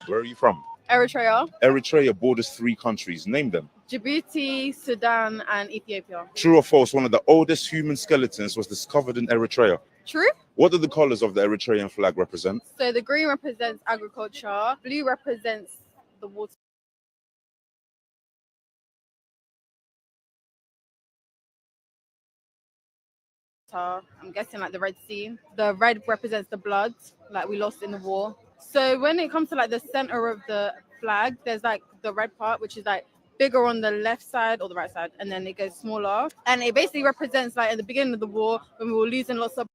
Where are you from? Eritrea, Eritrea borders three countries. Name them. Djibouti, Sudan, and Ethiopia. True or false, one of the oldest human skeletons was discovered in Eritrea. True. What do the colors of the Eritrean flag represent? So the green represents agriculture, blue represents the water. I'm guessing like the Red Sea. The red represents the blood, like we lost in the war. So when it comes to like the center of the flag, there's like the red part, which is like bigger on the left side or the right side, and then it gets smaller. And it basically represents like at the beginning of the war when we were losing lots of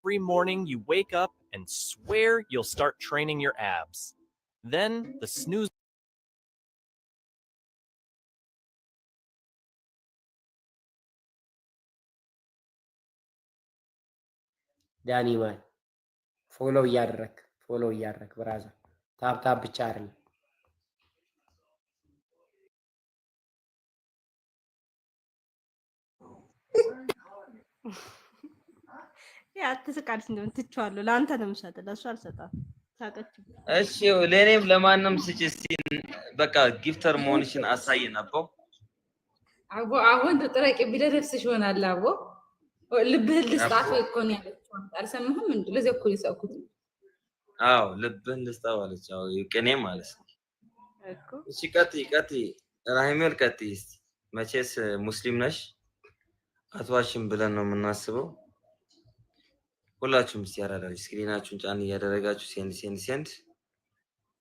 Every morning you wake up and swear you'll start training your abs. Then the snooze ዳኒ ማን ፎሎው እያደረክ ፎሎው እያደረክ ብራዘር ታብታብ ብቻ አይደለም። ያ አትስቃልሽ እንደምን ትቼዋለሁ። ለአንተ ነው የምሰጥ፣ ለእሱ አልሰጣም። ሳቀች። እሺ ለእኔም ለማንም ስጭ እስቲ። በቃ ጊፍተር መሆንሽን አሳየን አቦ። አቦ አሁን ጥረቂ ቢለ ነፍስሽ ይሆናል አቦ። ልብህን ልስጣት ወይ እኮ ነው ያለችው። አልሰማህም እንዴ? ለዚህ እኮ የሳቅኩት። አዎ ልብህን ልስጣ ማለች። አዎ ቅኔ ማለት ነው። እኮ እሺ ቀጥይ ቀጥይ ራሂሜል ቀጥይ እስቲ። መቼስ ሙስሊም ነሽ አትዋሽም ብለን ነው የምናስበው። ሁላችሁም እስቲ ያራዳችሁ ስክሪናችሁን ጫን እያደረጋችሁ send send send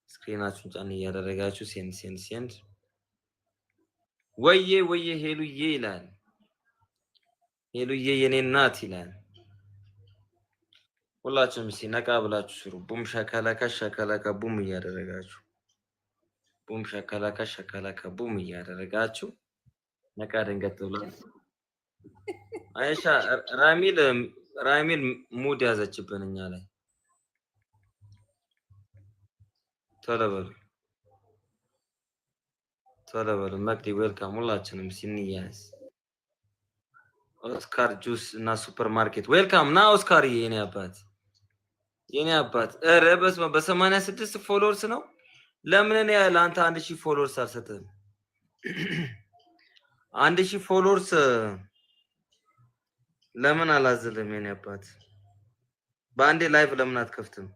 ስክሪናችሁን ጫን እያደረጋችሁ send send send። ወዬ ወዬ ሄሉዬ ይላል። ሄሉዬ የኔ እናት ይላል። ሁላችሁም እስቲ ነቃ ብላችሁ ስሩ። ቡም ሻካላካ ሻካላካ ቡም እያደረጋችሁ ቡም ሻካላካ ሻካላካ ቡም እያደረጋችሁ ነቃ ደንገጥ ብላ። አይሻ ራሚል ራሚል ሙድ ያዘችብን እኛ ላይ። ቶሎ በሉ ቶሎ በሉ። መቅዲ welcome። ሁላችንም ሲንያዝ ኦስካር ጁስ እና ሱፐር ማርኬት welcome። ና ኦስካር የኔ አባት የኔ አባት። ኧረ በስመ አብ በሰማንያ ስድስት followers ነው። ለምን እኔ ለአንተ አንድ ሺህ followers አልሰጥህም? አንድ ሺህ followers ለምን አላዝልም? የኔ አባት በአንዴ live ለምን አትከፍትም?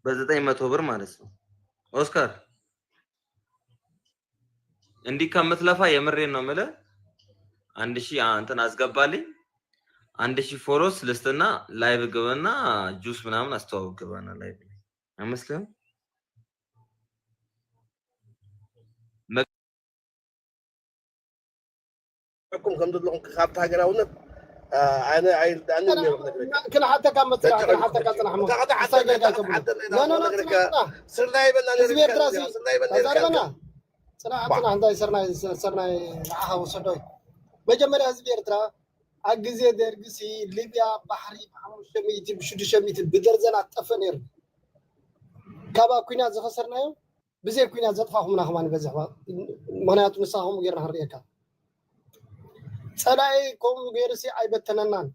በዘጠኝ መቶ ብር ማለት ነው። ኦስካር እንዲህ ከምትለፋ የምሬን ነው የምልህ። አንድ ሺህ እንትን አስገባልኝ። አንድ ሺህ followers ልስጥና live ግባና ጁስ ምናምን አስተዋውቅ ግባና live ላይ አይመስልህም? ኩም ከም ዘለኹም ካብቲ ሃገራውነት ኣነ ኣይርዳእንን ነይሩ ክነግረካ ክልሓተካ መፅናሕ ክልሓተካ ፅናሕ ሞ እንታይ ጌጋ ከብሎ ኖ ኖ ኖ ፅናሕ ፅናሕ ስርናይ በና ህዝቢ ኤርትራ ሲ ተዛርበና ፅናሕ ፅናሕ እንታይ ስርናይ ስርናይ ንዓኻ ወሰዶ እዩ መጀመርያ ህዝቢ ኤርትራ ኣብ ግዜ ደርጊ ሲ ሊብያ ባሕሪ ብሓሙሽተ ሚእቲ ብሽዱሽተ ሚእቲ ብደርዘናት ጠፍእ ነይሩ ካብ ኣብ ኩናት ዝኸሰርናዮ ብዘይ ኩናት ዘጥፋኹምና ከማን ይበዝሕ ምክንያቱ ንስኻ ከምኡ ጌርና ክንርእየካ ፀላኢ ከምኡ ገይሩ ሲ ኣይበተነናን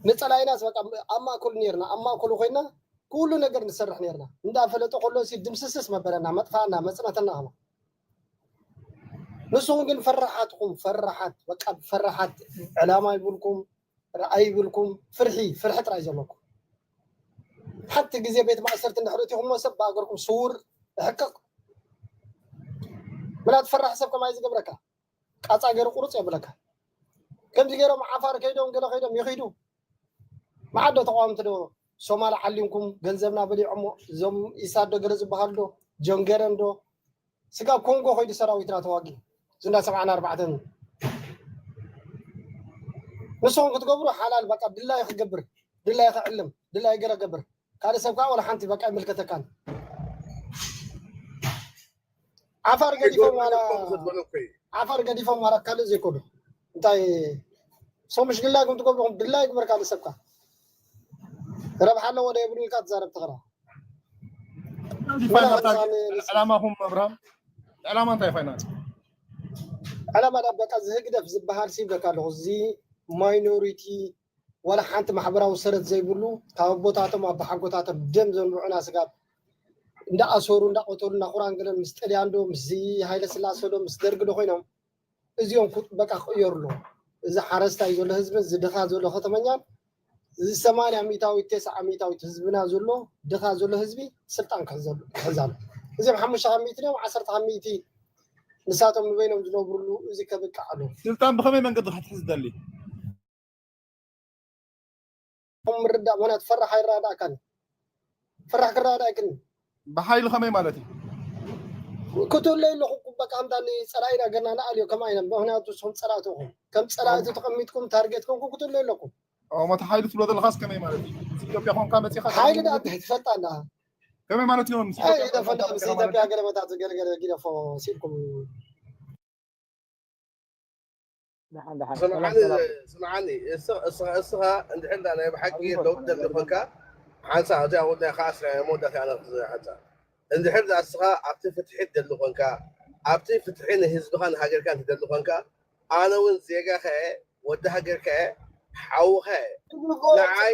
ንፀላኢናስ በቃ ኣብ ማእከሉ ነርና ኣብ ማእከሉ ኮይና ኩሉ ነገር ንሰርሕ ነርና እንዳፈለጠ ከሎ ሲ ድምስስስ መበለና መጥፋእና መፅናተና ከማ ንስኹም ግን ፈራሓትኩም ፈራሓት በቃ ፈራሓት ዕላማ ይብልኩም ራኣይ ይብልኩም ፍርሒ ፍርሒ ጥራይ ዘለኩም ሓንቲ ግዜ ቤት ማእሰርቲ እንድሕር እቲኹሞ ሰብ ብሃገርኩም ስውር ሕቅቕ ምናት ፈራሕ ሰብ ከማይ ዝገብረካ ቃፃ ገይሩ ቁርፅ የብለካ ከምዚ ገይሮም ዓፋር ከይዶም ገለ ከይዶም ይኺዱ መዓዶ ተቃወምቲ ዶ ሶማል ዓሊምኩም ገንዘብና በሊዖሞ እዞም ኢሳድ ዶ ገለ ዝበሃሉ ዶ ጆንገረን ዶ ስጋብ ኮንጎ ከይዱ ሰራዊትና ተዋጊ ዝንዳ ሰብዓን ኣርባዕተን ንስኹም ክትገብሩ ሓላል በቃ ድላይ ክገብር ድላይ ክዕልም ድላይ ገለ ገብር ካልእ ሰብ ከዓ ወላ ሓንቲ በቃ ይምልከተካን ዓፋር ገዲፎም ዋላ ዓፋር ገዲፎም ዋላ ካልእ ዘይኮኑ እንታይ ሰሙሽ ድላይ ከም ትገብርኩም ድላይ ግበር ካልእ ሰብካ ረብሓ ኣለዎ ዶ የብሉልካ ትዛረብ ተኸራ ዕላማኹም ኣብርሃም ዕላማ እንታይ ፋይናል ዕላማ ዳ በቃ እዚ ህግደፍ ዝበሃል ሲብለካ ኣለኹ እዚ ማይኖሪቲ ዋላ ሓንቲ ማሕበራዊ ሰረት ዘይብሉ፣ ካብ ኣቦታቶም ኣባሓጎታቶም ደም ዘንብዑና ስጋብ እንዳኣሰሩ እንዳቆተሉ እንዳኩራንገለን ምስ ጥልያን ዶ ምስ ሃይለ ስላሴ ዶ ምስ ደርግ ዶ ኮይኖም እዚኦም በቃ ክቅየሩ ኣለዎም። እዚ ሓረስታይ ዘሎ ህዝቢ፣ እዚ ድኻ ዘሎ ከተመኛን፣ እዚ ሰማንያ ሚእታዊት ተስዓ ሚእታዊት ህዝብና ዘሎ ድኻ ዘሎ ህዝቢ ስልጣን ክሕዘሉ ክሕዛሉ። እዚኦም ሓሙሽተ ካብ ሚእቲ እዮም፣ ዓሰርተ ካብ ሚእቲ ንሳቶም ንበይኖም ዝነብሩሉ እዚ ከብቅዕ ኣለዎ። ስልጣን ብኸመይ መንገዲ ክትሕዝ ትደሊ? ምርዳእ ምክንያቱ ፈራሕ ኣይረዳእካን። ፈራሕ ክረዳእ ኣይክእልን። ብሓይሊ ከመይ ማለት እዩ? ክትህለዩ ኣለኹ በቃ ኣምዳኒ ፀላኢና ገርና ንኣልዮ ከም ኣይነ ምክንያቱ ንስኹም ፀላእቲ ኢኹም። ከም ፀላእቲ ተቐሚጥኩም ታርጌት ኮንኩም ክትህለዩ ኣለኩም። ኦሞ እቲ ሓይሊ ትብሎ ዘለኻስ ከመይ ማለት እዩ? ምስ ኢትዮጵያ ኮንካ መፂኻ ሓይሊ ዳ እንታይ ትፈልጣ እንዳ ከመይ ማለት እዩ? ምስ ሓይሊ ኢትዮጵያ ኮንካ ደፈንዳ ምስ መፂኻ ማለት ኢትዮጵያ እዩ? ገለመታት ገለገለ ጊደፎ ሲልኩም ደሓን ደሓን። ሰላም ስምዓኒ ሰላም። ስምዓኒ እስኻ እስኻ እስኻ እንድሕር ዳ ናይ ብሓቂ ኣሪፍ ለውጢ ኣይኮነን ደሊ ገርማ። ኮንካ ሓንሳ እዚኣ ወዳ ከኣ ስለ መወዳእታ ኣነ ክዝሕታ እንድሕር ዳ እስኻ ኣብቲ ፍትሒ ትደሊ ኮንካ ኣብቲ ፍትሒ ንህዝብኻን ሃገርካን ትደሊ ኮንካ ኣነ እውን ዜጋኻ እየ ወዲ ሃገርካ እየ ሓውኻ እየ ንዓይ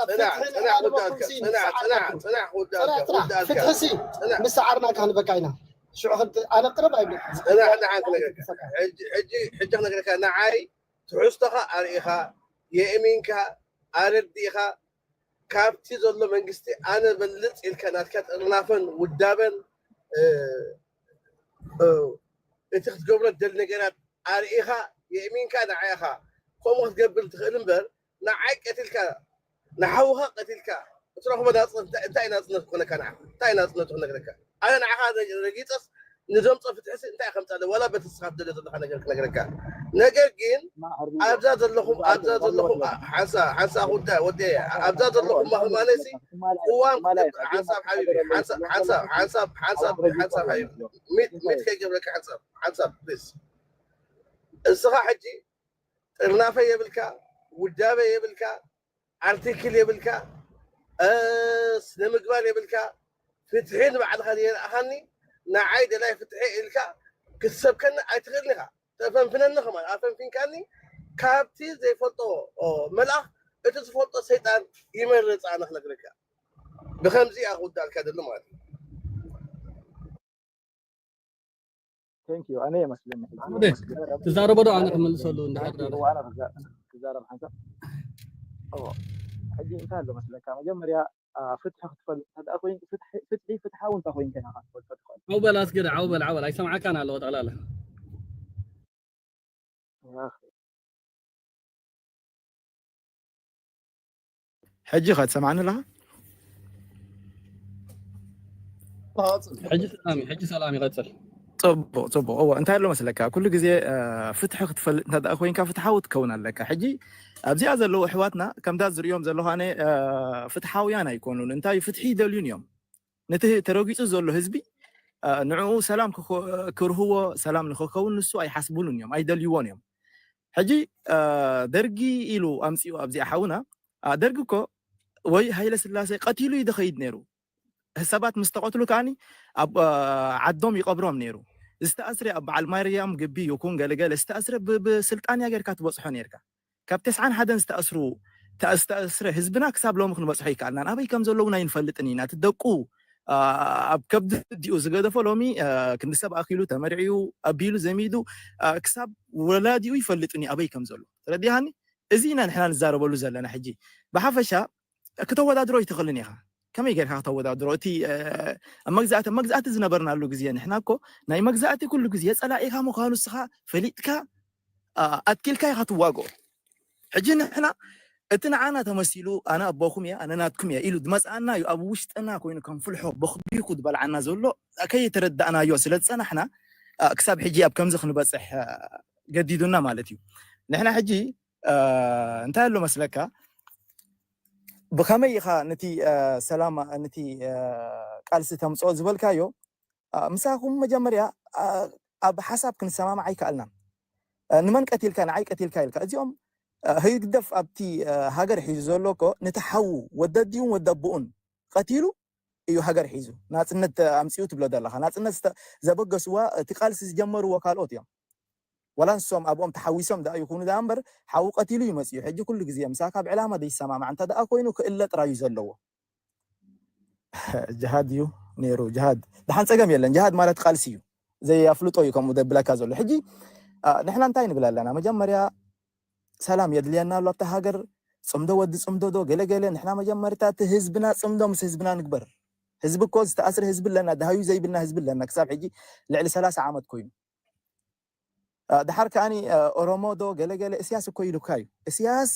ጽናዕ ጽናዕ ክውዳእልካ ጽናዕ ጽናዕ ጽናዕ ክውዳእልካ ክውዳእልካ ፍትሕሲ ጽናዕ ምስ ሰዓርና ካንበካ ኢና ሽዑ ክልተ ኣነ ቅርብ ኣይብል ጽናዕ ንዓን ክነግረካ ሕጂ ሕጂ ሕጂ ክነግረካ ንዓይ ትሕዝቶኻ ኣርኢኻ የእሚንካ ኣረዲእኻ ካብቲ ዘሎ መንግስቲ ኣነ በልፅ ኢልካ ናትካ ጥርናፈን ውዳበን እ፣ እ፣ እቲ ክትገብሮ ደል ነገራት ኣርኢኻ የእሚንካ ንዓኻ ከምኡ ክትገብር ትኽእል እምበር ንዓይ ቀቲልካ ንሓውኻ ቀቲልካ እትረኽቦ ናፅነት እንታይ እንታይ ናፅነት ክኾነካ ንዓ እንታይ ናፅነት ክነግረካ ኣነ ንዓኻ ረጊፀስ ንዘምፀ ፍትሕሲ እንታይ ከምፃለ ዋላ በቲ ስኻ ትደለ ዘለካ ነገር ክነግረካ ነገር ግን ኣብዛ ዘለኹም ኣብዛ ዘለኹም ሓንሳ ሓንሳ ጉዳይ ወደ ኣብዛ ዘለኹም ማህማነሲ ቅዋም ሓንሳብ ሓቢቢ ሓንሳብ ሓንሳብ ሓንሳብ ሓንሳብ ሓቢቢ ሚት ሚት ከይገብረካ ሓንሳብ ሓንሳብ ፕሊስ እስኻ ሕጂ ጥርናፈ የብልካ ውዳበ የብልካ ኣርቲክል የብልካ ስነ ምግባር የብልካ ፍትሒ ንባዕልኻ የርኣኻኒ ንዓይ ደላይ ፍትሒ ኢልካ ክትሰብከኒ ኣይትኽእልን ኢኻ ተፈንፍነኒ ከማን ኣፈንፊንካኒ ካብቲ ዘይፈልጦ መልኣኽ እቲ ዝፈልጦ ሰይጣን ይመርፅ ኣነ ክነግረካ ብከምዚ እያ ክውዳልካ ዘሎ ማለት እዩ Thank you ኣነ የመስለኒ ትዛረቦ ዶ ኣነ ክመልሰሉ እንድሕር ክዛረብ ሓንሳብ ሕጂ እንታይ ኣሎ መስለካ መጀመርያ ፍትሒ ክትፈልጥ እንተደኣ ኮይን ፍትሒ ፍትሓዊ እንተ ኮይንካ ኢኻ ክትፈልጦ ትኽእል ዓውበል ኣስገደ ዓውበል ዓውበል ኣይሰምዓካን ኣለዎ ጠቕላላ ሕጂ ኸ ትሰምዓኒ ኣለኻ? ሕጂ ሰላም እዩ፣ ሕጂ ሰላም ይቐጽል። ጽቡቕ ጽቡቕ። እዎ እንታይ ኣሎ መስለካ፣ ኩሉ ግዜ እ፣ ፍትሒ ክትፈልጥ እንተ ደኣ ኮይንካ ፍትሓዊ ክትከውን ኣለካ። ሕጂ ኣብዚኣ ዘለዉ ኣሕዋትና ከምታ ዝርእዮም ዘለኹ ኣነ እ፣ ፍትሓውያን ኣይኮኑን። እንታይ ፍትሒ ይደልዩን እዮም። ነቲ ተረጊጹ ዘሎ ህዝቢ እ፣ ንዕኡ ሰላም ክኸ- ክርህዎ ሰላም ንክኸውን ንሱ ኣይሓስቡሉን እዮም፣ ኣይደልይዎን እዮም። ሕጂ እ፣ ደርጊ ኢሉ ኣምጺኡ ኣብዚኣ ሓውና እ፣ ደርጊ እኮ ወይ ሃይለ ስላሴ ቀቲሉ እዩ ዝኸይድ ነይሩ። ሰባት ምስ ተቐትሉ ከዓኒ ኣብ ዓዶም ይቐብሮም ነይሩ። ዝተኣስረ ኣብ በዓል ማርያም ግቢ ይኩን ገለገለ ዝተኣስረ ብስልጣንያ ጌርካ ትበፅሖ ነርካ። ካብ ተስዓን ሓደን ዝተኣስሩ ዝተኣስረ ህዝብና ክሳብ ሎሚ ክንበፅሖ ይከኣልናን ኣበይ ከም ዘለዉ ኣይንፈልጥን ኢና። እቲ ደቁ ኣብ ከብዲ ኣዲኡ ዝገደፎ ሎሚ ክንዲ ሰብ ኣኪሉ ተመርዕዩ ኣቢሉ ዘሚዱ ክሳብ ወላዲኡ ይፈልጥን እዩ ኣበይ ከም ዘሎ። ተረዲሃኒ? እዚ ኢና ንሕና ንዛረበሉ ዘለና ሕጂ። ብሓፈሻ ክተወዳድሮ ኣይትኽእልን ኢኻ። ከመይ ጌርካ ክተወዳድሮ? እቲ ኣብ መግዛእቲ ኣብ መግዛእቲ ዝነበርናሉ ግዜ ንሕና እኮ ናይ መግዛእቲ ኩሉ ግዜ ጸላኢኻ ምዃኑ እስኻ ፈሊጥካ ኣትኪልካ ኢኻ ትዋግኦ። ሕጂ ንሕና እቲ ንዓና ተመሲሉ ኣነ ኣቦኹም እየ ኣነ ናትኩም እየ ኢሉ ዝመጽኣና እዩ ኣብ ውሽጥና ኮይኑ ከም ፍልሖ በኽቢኹ ዝበልዓና ዘሎ ከይተረዳእናዮ ስለ ዝጸናሕና ክሳብ ሕጂ ኣብ ከምዚ ክንበጽሕ ገዲዱና ማለት እዩ። ንሕና ሕጂ እንታይ ኣሎ መስለካ ብኸመይ ኢኻ ነቲ ሰላም ነቲ ቃልሲ ተምፅኦ ዝበልካዮ ምሳኹም መጀመርያ ኣብ ሓሳብ ክንሰማማዕ ኣይከኣልናን። ንመን ቀቲልካ ንዓይ ቀቲልካ ኢልካ እዚኦም ህግደፍ ኣብቲ ሃገር ሒዙ ዘሎ እኮ ነቲ ሓዉ ወደዲውን ወደብኡን ቀቲሉ እዩ ሃገር ሒዙ ናፅነት ኣምፅኡ ትብሎ ዘለካ ናፅነት ዘበገስዋ እቲ ቃልሲ ዝጀመርዎ ካልኦት እዮም። ወላ ንሶም ኣብኦም ተሓዊሶም ደኣ ይኹኑ ደኣ እምበር፣ ሓዉ ቀቲሉ እዩ መጺኡ። ሕጂ ኩሉ ግዜ ምሳኻ ኣብ ዕላማ ዘይሰማማዕ እንተ ደኣ ኮይኑ ክእለ ጥራይ እዩ ዘለዎ። ጅሃድ እዩ ነይሩ። ጅሃድ ደሓን ጸገም የለን። ጅሃድ ማለት ቃልሲ እዩ። ዘይ ኣፍልጦ እዩ ከምኡ ዘብለካ ዘሎ። ሕጂ ንሕና እንታይ ንብል ኣለና? መጀመርያ ሰላም የድልየና ኣሎ ኣብታ ሃገር። ጽምዶ ወዲ ጽምዶ ዶ ገለ ገለ፣ ንሕና መጀመርታ እቲ ህዝብና ጽምዶ ምስ ህዝብና ንግበር። ህዝቢ እኮ ዝተኣስረ ህዝቢ ኣለና፣ ደሃዩ ዘይብልና ህዝቢ ኣለና። ክሳብ ሕጂ ልዕሊ ሰላሳ ዓመት ኮይኑ። ደሓር ከኣኒ ኦሮሞ ዶ ገለ ገለ፣ እስያስ እኮ ኢሉካ እዩ። እስያስ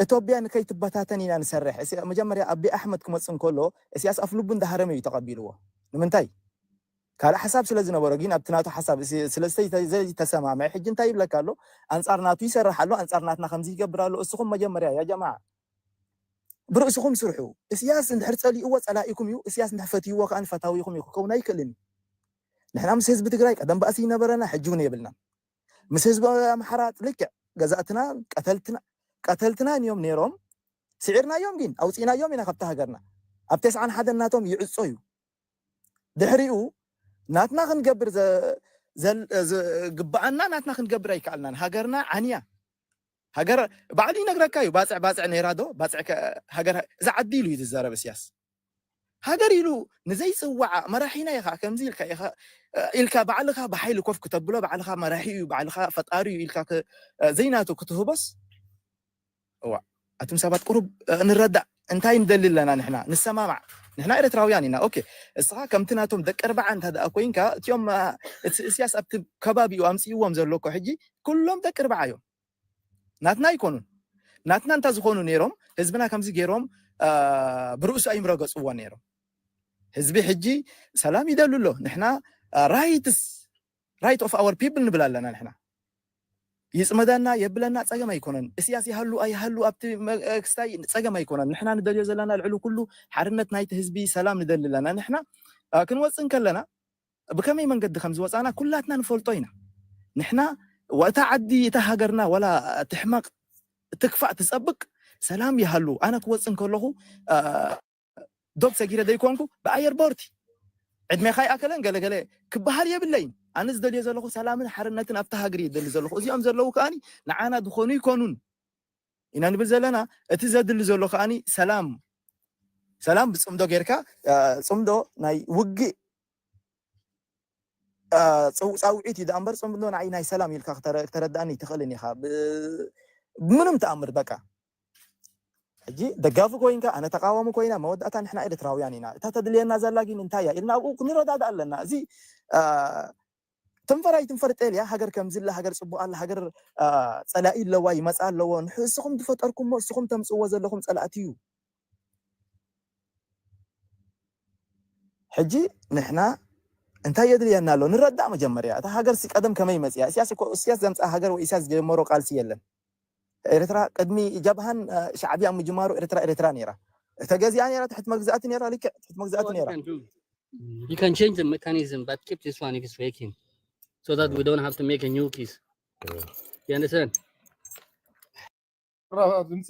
እቶብያ ንከይትበታተን ኢና ንሰርሕ። መጀመርያ ኣቢ ኣሕመድ ክመጽእ እንከሎ እስያስ ኣፍልቡ እንዳሃረመ እዩ ተቐቢልዎ። ንምንታይ? ካልእ ሓሳብ ስለ ዝነበሮ፣ ግን ኣብቲ ናቱ ሓሳብ ስለ ዘይተሰማምዐ ሕጂ እንታይ ይብለካ ኣሎ? ኣንጻር ናቱ ይሰርሕ ኣሎ፣ ኣንጻር ናትና ከምዚ ይገብር ኣሎ። እስኹም መጀመርያ ያ ጀማዓ ብርእስኹም ስርሑ። እስያስ እንድሕር ጸሊእዎ ጸላኢኩም እዩ፣ እስያስ እንድሕር ፈትይዎ ከኣ ፈታዊኹም እዩ፣ ክኸውን ኣይክእልን እዩ። ንሕና ምስ ህዝቢ ትግራይ ቀደም ባእሲ ይነበረና፣ ሕጂ እውን የብልናን። ምስ ህዝቢ ኣምሓራ ልክዕ ገዛእትና ቀተልትና ቀተልትና እዮም ነይሮም። ስዒርናዮም ግን ኣውፂእናዮም ኢና ካብቲ ሃገርና። ኣብ ተስዓን ሓደን ናቶም ይዕፆ እዩ። ድሕሪኡ ናትና ክንገብር ዝግባኣና ናትና ክንገብር ኣይከኣልናን። ሃገርና ዓንያ ሃገር ባዕሉ ይነግረካ እዩ። ባፅዕ ባፅዕ ነይራ ዶ ባፅዕ ሃገር እዛ ዓዲ ኢሉ እዩ ዝዛረብ እስያስ። ሃገር ኢሉ ንዘይፅዋዓ መራሒና ኢኻ ከምዚ ኢልካ ኢኻ ኢልካ ባዕልኻ ብሓይሊ ኮፍ ክተብሎ ባዕልኻ መራሒ እዩ ባዕልኻ ፈጣሪ እዩ ኢልካ ዘይናቱ ክትህቦስ እዋ ኣቱም ሰባት ቁሩብ ንረዳእ እንታይ ንደሊ ኣለና ንሕና ንሰማማዕ ንሕና ኤርትራውያን ኢና ኦኬ እስኻ ከምቲ ናቶም ደቂ ኣርባዓ እንተ ደኣ ኮይንካ እቲኦም እስያስ ኣብቲ ከባቢኡ ኣምፅእዎም ዘሎ እኮ ሕጂ ኩሎም ደቂ ኣርባዓ እዮም ናትና ኣይኮኑን ናትና እንተ ዝኾኑ ነይሮም ህዝብና ከምዚ ገይሮም ብርእሱ ኣይምረገፅዎ ነይሮም ህዝቢ ሕጂ ሰላም ይደሉ ኣሎ ንሕና rights right of our people ንብል ኣለና ንሕና ይፅመደና የብለና ፀገም ኣይኮነን እስያስ ይሃሉ ኣይሃሉ ኣብቲ ክስታይ ፀገም ኣይኮነን ንሕና ንደልዮ ዘለና ልዕሊ ኩሉ ሓርነት ናይቲ ህዝቢ ሰላም ንደሊ ኣለና ንሕና ክንወፅእ እንከለና ብከመይ መንገዲ ከም ዝወፃና ኩላትና ንፈልጦ ኢና ንሕና እታ ዓዲ እታ ሃገርና ወላ ትሕመቅ ትክፋእ ትፀብቅ ሰላም ይሃሉ ኣነ ክወፅእ እንከለኹ ዶብ ሰጊረ ዘይኮንኩ ብኣየር ቦርቲ ዕድሜኻ ይኣከለን ገለገለ ክበሃል የብለይን ኣነ ዝደልዮ ዘለኹ ሰላምን ሓርነትን ኣብታ ሃገር ይደሊ ዘለኹ እዚኦም ዘለዉ ከኣኒ ንዓና ዝኾኑ ይኮኑን ኢና ንብል ዘለና እቲ ዘድሊ ዘሎ ከኣኒ ሰላም ሰላም ብፅምዶ ጌርካ ፅምዶ ናይ ውግእ ፃውዒት እዩ ዳኣ እምበር ፅምዶ ንዓይ ናይ ሰላም ኢልካ ክተረድኣኒ ትኽእልን ኢኻ ብምንም ተኣምር በቃ ሕጂ ደጋፊ ኮይንካ ኣነ ተቃዋሚ ኮይና መወዳእታ ንሕና ኤርትራውያን ኢና እታ ተድልየና ዘላ ግን እንታይ እያ ኢልና ኣብኡ ክንረዳዳ ኣለና እዚ ትንፈር ኣይትንፈር ጤል እያ ሃገር ከምዚ ኣላ ሃገር ፅቡቅ ኣላ ሃገር ፀላኢ ኣለዋ ይመፃ ኣለዎ ንስኹም ዝፈጠርኩሞ እስኹም ተምፅዎ ዘለኹም ፀላእቲ እዩ ሕጂ ንሕና እንታይ የድልየና ኣሎ ንረዳእ መጀመርያ እታ ሃገር ሲ ቀደም ከመይ መፅያ እስያስ እኮ እስያስ ዘምፅኣ ሃገር ወይ እስያስ ዝጀመሮ ቃልሲ የለን ኤርትራ ቅድሚ ጀብሃን ሻዕብያ ምጅማሩ ኤርትራ ኤርትራ ነይራ ተገዚኣ ነይራ ትሕቲ መግዛእቲ ነይራ ልክዕ ትሕቲ መግዛእቲ ነይራ You can change the mechanism, but keep this one if it's working, so that we don't have to make a new case. You understand? ድምፂ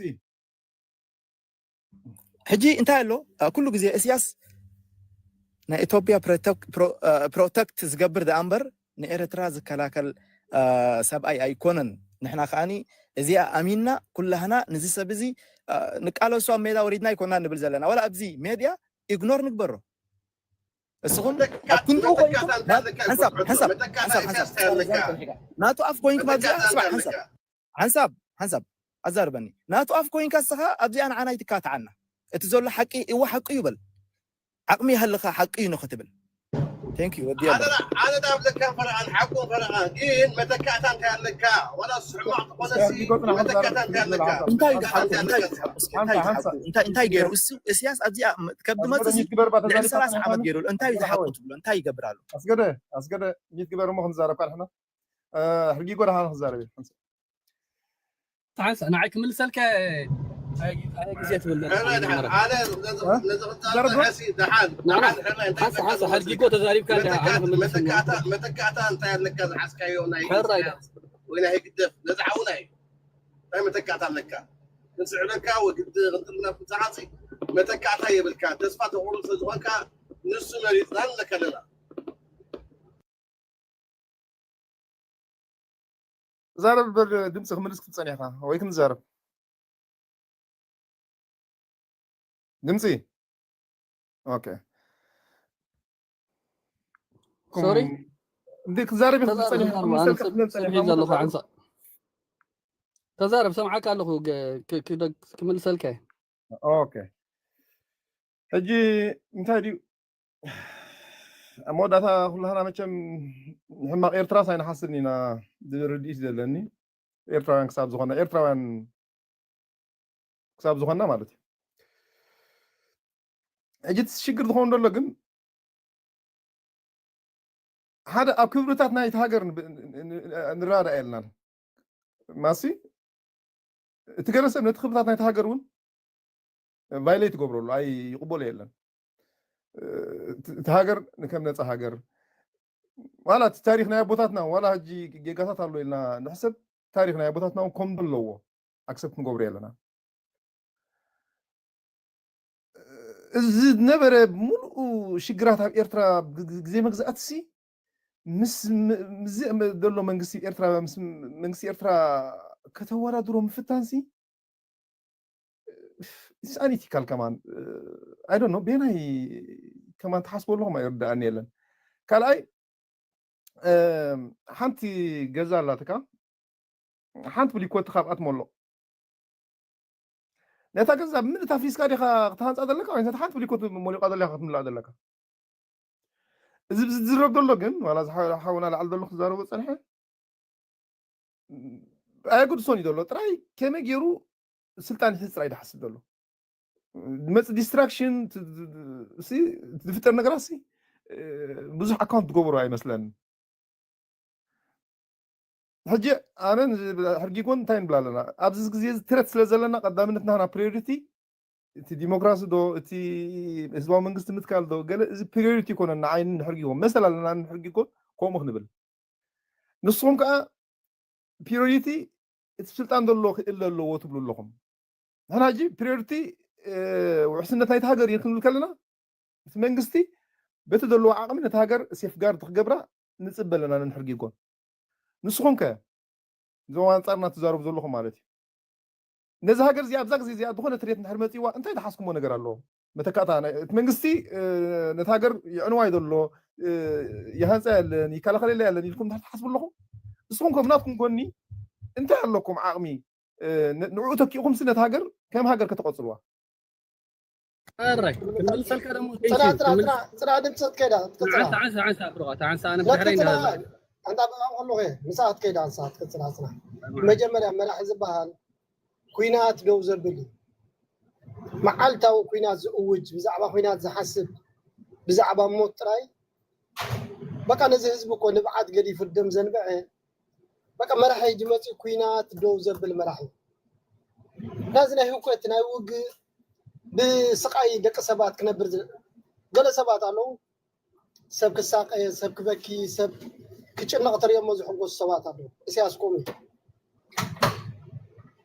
ሕጂ እንታይ ኣሎ ኩሉ ግዜ እስያስ ናይ ኢትዮጵያ ፕሮተክት ዝገብር ደኣ እምበር ንኤርትራ ዝከላከል ሰብኣይ ኣይኮነን ንሕና ከዓኒ እዚኣ ኣሚንና ኩላህና ንዚ ሰብ እዚ ንቃለሱ ኣብ ሜዳ ወሪድና ኣይኮና ንብል ዘለና ዋላ ኣብዚ ሜድያ ኢግኖር ንግበሮ እስኹም ኣብ ክንድኡ ኮይንኩም ሓንሳብ ሓንሳብ ሓንሳብ ሓንሳብ ናቱ ኣፍ ኮይንኩም ኣብዚኣ ስማዕ ሓንሳብ ሓንሳብ ሓንሳብ ኣዛርበኒ ናቱ ኣፍ ኮይንካ እስኻ ኣብዚኣ ንዓና ይትካትዓና እቲ ዘሎ ሓቂ እወ ሓቂ እዩ በል ዓቕሚ ይሃልኻ ሓቂ እዩ ንኽትብል ቴንክ ዩ ወዲ ኣነ ኣነ ዳብለካ ፈረቓን ሓቁ ፈረቓን ግን መተካእታ እንታይ ኣለካ ዋላ ሕማቕ ዝኾነ መተካእታ እንታይ ኣለካ እንታይ እዩ ዝሓቁ እንታይ እዩ ዝሓቁ እንታይ እዩ ዝሓቁ እንታይ እንታይ ገይሩ እሱ እስያስ ኣብዚኣ ከብዲ መፅእ ልዕሊ ሰላሳ ዓመት ገይሩ እንታይ እዩ ዝሓቁ ትብሎ እንታይ ይገብር ኣሎ ኣስገደ ኣስገደ ሚት ግበር እሞ ክንዛረብ ካልሕና ሕርጊ ጎዳና ክዛረብ እዩ ሓንሳብ ሓንሳ ንዓይ ክምልሰልካ ኣይ ግዜ ትብል ሓንሳ ሓንሳ ሓድጊ እኮ ተዛሪብካ መተካእታ እንታይ ኣለካ ዝሓዝካዮ ናይ ወይ ናይ ህግደፍ ነዚ ሓውና እዩ እንታይ መተካእታ ኣለካ ክንስዕበካ ወግዲ ክንጥልና ብዛሓፂ መተካእታ የብልካ ተስፋ ተቑርብ ስለዝኾንካ ንሱ መሪፅና ንለካ ኣለና ዛረብ በር ድምፂ ክምልስ ክትፀኒሕካ ወይ ክንዛረብ ድምፂ okay sorry እንዴ ክትዛረብ ተዛረብ ክትፀኒሕ ተዛረብ ኣነ ሰብ ሰብ ሒዘ ኣለኹ ሓንሳ ተዛረብ ሰምዓካ ኣለኹ ገ- ክ- ክደ- ክምልሰልካ እየ። okay ሕጂ እንታይ ድዩ ኣብ መወዳእታ ኩላህና መቸም ሕማቕ ኤርትራስ ኣይንሓስብን ኢና ዝብል ርድኢት ዘለኒ ኤርትራውያን ክሳብ ዝኾነ ኤርትራውያን ክሳብ ዝኾንና ማለት እዩ ሕጂ እቲ ሽግር ዝኸውን ዘሎ ግን ሓደ ኣብ ክብርታት ናይቲ ሃገር ንብ- ን- ን- ንረዳዳእ የለናን ማሲ እቲ ገለ ሰብ ነቲ ክብርታት ናይቲ ሃገር እውን violate ይገብረሉ ኣይቕበሎ የለን እቲ ሃገር ንከም ነፃ ሃገር ዋላ እቲ ታሪክ ናይ ኣቦታትና ዋላ ሕጂ ጌጋታት ኣሎ ኢልና ንሕሰብ ታሪክ ናይ ኣቦታትና እውን ከም ዘለዎ accept ንገብሮ የለና እዚ ዝነበረ ሙሉእ ሽግራት ኣብ ኤርትራ ግዜ መግዛእትሲ ምስ ዘሎ መንግስቲ ኤርትራ መንግስቲ ኤርትራ ከተወዳድሮ ምፍታንሲ it's unethical ከማን I don't know ቤናይ ከማን ትሓስቦ ኣለኹም ኣይርዳእኒ የለን ካልኣይ ሓንቲ ገዛ ኣላትካ ሓንቲ ብሊኮት ካብኣ ትመሎ ነታ ገዛ ብምልእታ ፍሪስካ ዲኻ ክትሃንፃ ዘለካ ወይ ነታ ሓንቲ ብሊኮት ሞሊቋ ዘለካ ክትምላእ ዘለካ እዚ ዝዝረብ ዘሎ ግን ዋላ ሓውና ላዕሊ ዘሎ ክዛረቦ ፀንሐ ኣየገድሶን እዩ ዘሎ ጥራይ ከመይ ገይሩ ስልጣን ይሕዝ ጥራይ ድሓስብ ዘሎ መፅ distraction ዝፍጠር ነገራት ብዙሕ account ትገብሮ ኣይመስለንን ሕጂ ኣነ ሕርጊጎን እንታይ ንብል ኣለና ኣብዚ ግዜ እዚ ትረት ስለ ዘለና ቀዳምነት ናህና priority እቲ ዲሞክራሲ ዶ እቲ ህዝባዊ መንግስቲ ምትካል ዶ ገለ እዚ priority ይኮነ ንዓይን ንሕርጊጎን መሰል ኣለና ንሕርጊጎን ከምኡ ክንብል ንስኹም ከዓ priority እቲ ስልጣን ዘሎ ክእለ ኣለዎ ትብሉ ኣለኹም ንሕና ሕጂ priority ውሕስነት ናይቲ ሃገር እዩ ክንብል ከለና እቲ መንግስቲ በቲ ዘለዎ ዓቕሚ ነቲ ሃገር safeguard ክገብራ ንፅበ ኣለና ንሕርጊጎን ንስኹም ከ እዞም ኣንፃርና ትዛረቡ ዘለኹም ማለት እዩ ነዚ ሃገር እዚኣ ኣብዛ ግዜ እዚኣ ዝኾነ ትሬት እንድሕር መፂዋ እንታይ ዝሓስኩሞ ነገር ኣለዎ መተካእታ እቲ መንግስቲ ነቲ ሃገር ይዕንዋ እዩ ዘሎ ይሃንፃ ያለን ይከላኸለላ ያለን ኢልኩም እንድሕር ትሓስቡ ኣለኹም ንስኹም ከም ናትኩም ጎኒ እንታይ ኣለኩም ዓቕሚ ንዕኡ ተኪእኹምሲ ነቲ ሃገር ከም ሃገር ከተቐፅልዋ ኣራይ ክምልሰልካ ደሞ ፅና ፅና ፅና ፅና ድምፂ ትከይዳ ትቅፅላ ዓንሳ ዓንሳ ዓንሳ ብሮኻ ተዓንሳ ኣነ ብድሕረይ ለትቅፅላ እንዳበዛ እንዳ በቃ ከለኹ እየ ንሳ ትከይዳ ንሳ ትቅፅላ ፅና መጀመርያ መራሒ ዝበሃል ኩናት ደው ዘብል እዩ መዓልታዊ ኩናት ዝእውጅ ብዛዕባ ኩናት ዝሓስብ ብዛዕባ ሞት ጥራይ በቃ ነዚ ህዝቢ እኮ ንብዓት ገዲፉ ደም ዘንብዐ በቃ መራሒ ሕጂ መፂኡ ኩናት ደው ዘብል መራሒ ናዚ ናይ ህውከት ናይ ውግእ ብስቃይ ደቂ ሰባት ክነብር ዝ- ገለ ሰባት ኣለዉ ሰብ ክሳቀ ሰብ ክበኪ ሰብ ክጭነቕ ተሪኦሞ ዝሕጎሱ ሰባት ኣለዉ እስያስ ከምኡ እዩ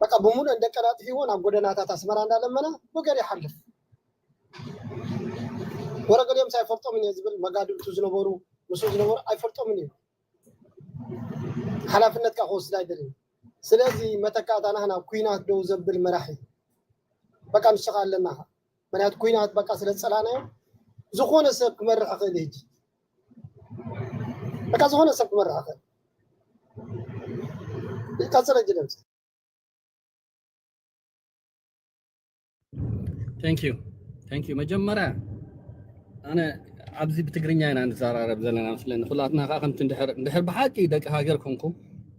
በቃ ብምሉእ እንደቀላጥፊዎ ናብ ጎደናታት ኣስመራ እንዳለመነ ብገር ይሓልፍ ወረገሊኦም ሳይፈልጦምን እየ ዝብል መጋድልቱ ዝነበሩ ምስ ዝነበሩ ኣይፈልጦምን እዩ ሓላፍነትካ ክወስድ ኣይደልን ስለዚ መተካእታ ናህና ኩናት ደው ዘብል መራሒ በቃ ንስኻ ኣለና ምክንያቱ ኩናት በቃ ስለ ዝፀላናዮ ዝኾነ ሰብ ክመርሕ ይኽእል ሕጂ በቃ ዝኾነ ሰብ ክመርሕ ይኽእል ቀፅለ ጅደምስ thank you thank you መጀመርያ ኣነ ኣብዚ ብትግርኛ ኢና ንዘራረብ ዘለና መስለኒ ኩላትና ከዓ ከምቲ እንድሕር እንድሕር ብሓቂ ደቂ ሃገር ኮንኩም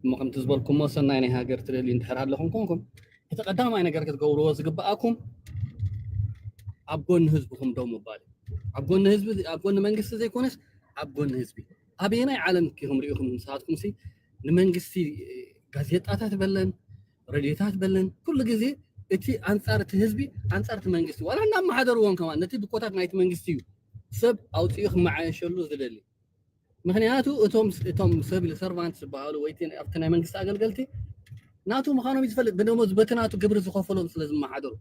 እሞ ከምቲ ዝበልኩሞ ሰናይ ናይ ሃገር ትደልዩ እንድሕር ኣለኹም ኮንኩም እቲ ቀዳማይ ነገር ክትገብርዎ ዝግብኣኩም ኣብ ጎኒ ህዝብኹም ደው ምባል እዩ ኣብ ጎኒ ህዝቢ ኣብ ጎኒ መንግስቲ ዘይኮነስ ኣብ ጎኒ ህዝቢ ኣበየናይ ዓለም ኢኹም ርኢኹም ንስኻትኩም ሲ ንመንግስቲ ጋዜጣታት በለን ሬድዮታት በለን ኩሉ ግዜ እቲ ኣንፃር እቲ ህዝቢ ኣንፃር እቲ መንግስቲ ዋላ እናመሓደርዎም ከማን ነቲ ድኮታት ናይቲ መንግስቲ እዩ ሰብ ኣውፅኡ ክመዓየሸሉ ዝደሊ ምክንያቱ እቶም እቶም ሰብ ሰርቫንት ዝበሃሉ ወይ ኣብቲ ናይ መንግስቲ ኣገልገልቲ ናቱ ምዃኖም እዩ ዝፈልጥ ብደሞዝ በቲ ናቱ ግብሪ ዝኸፈሎም ስለ ዝመሓደሩ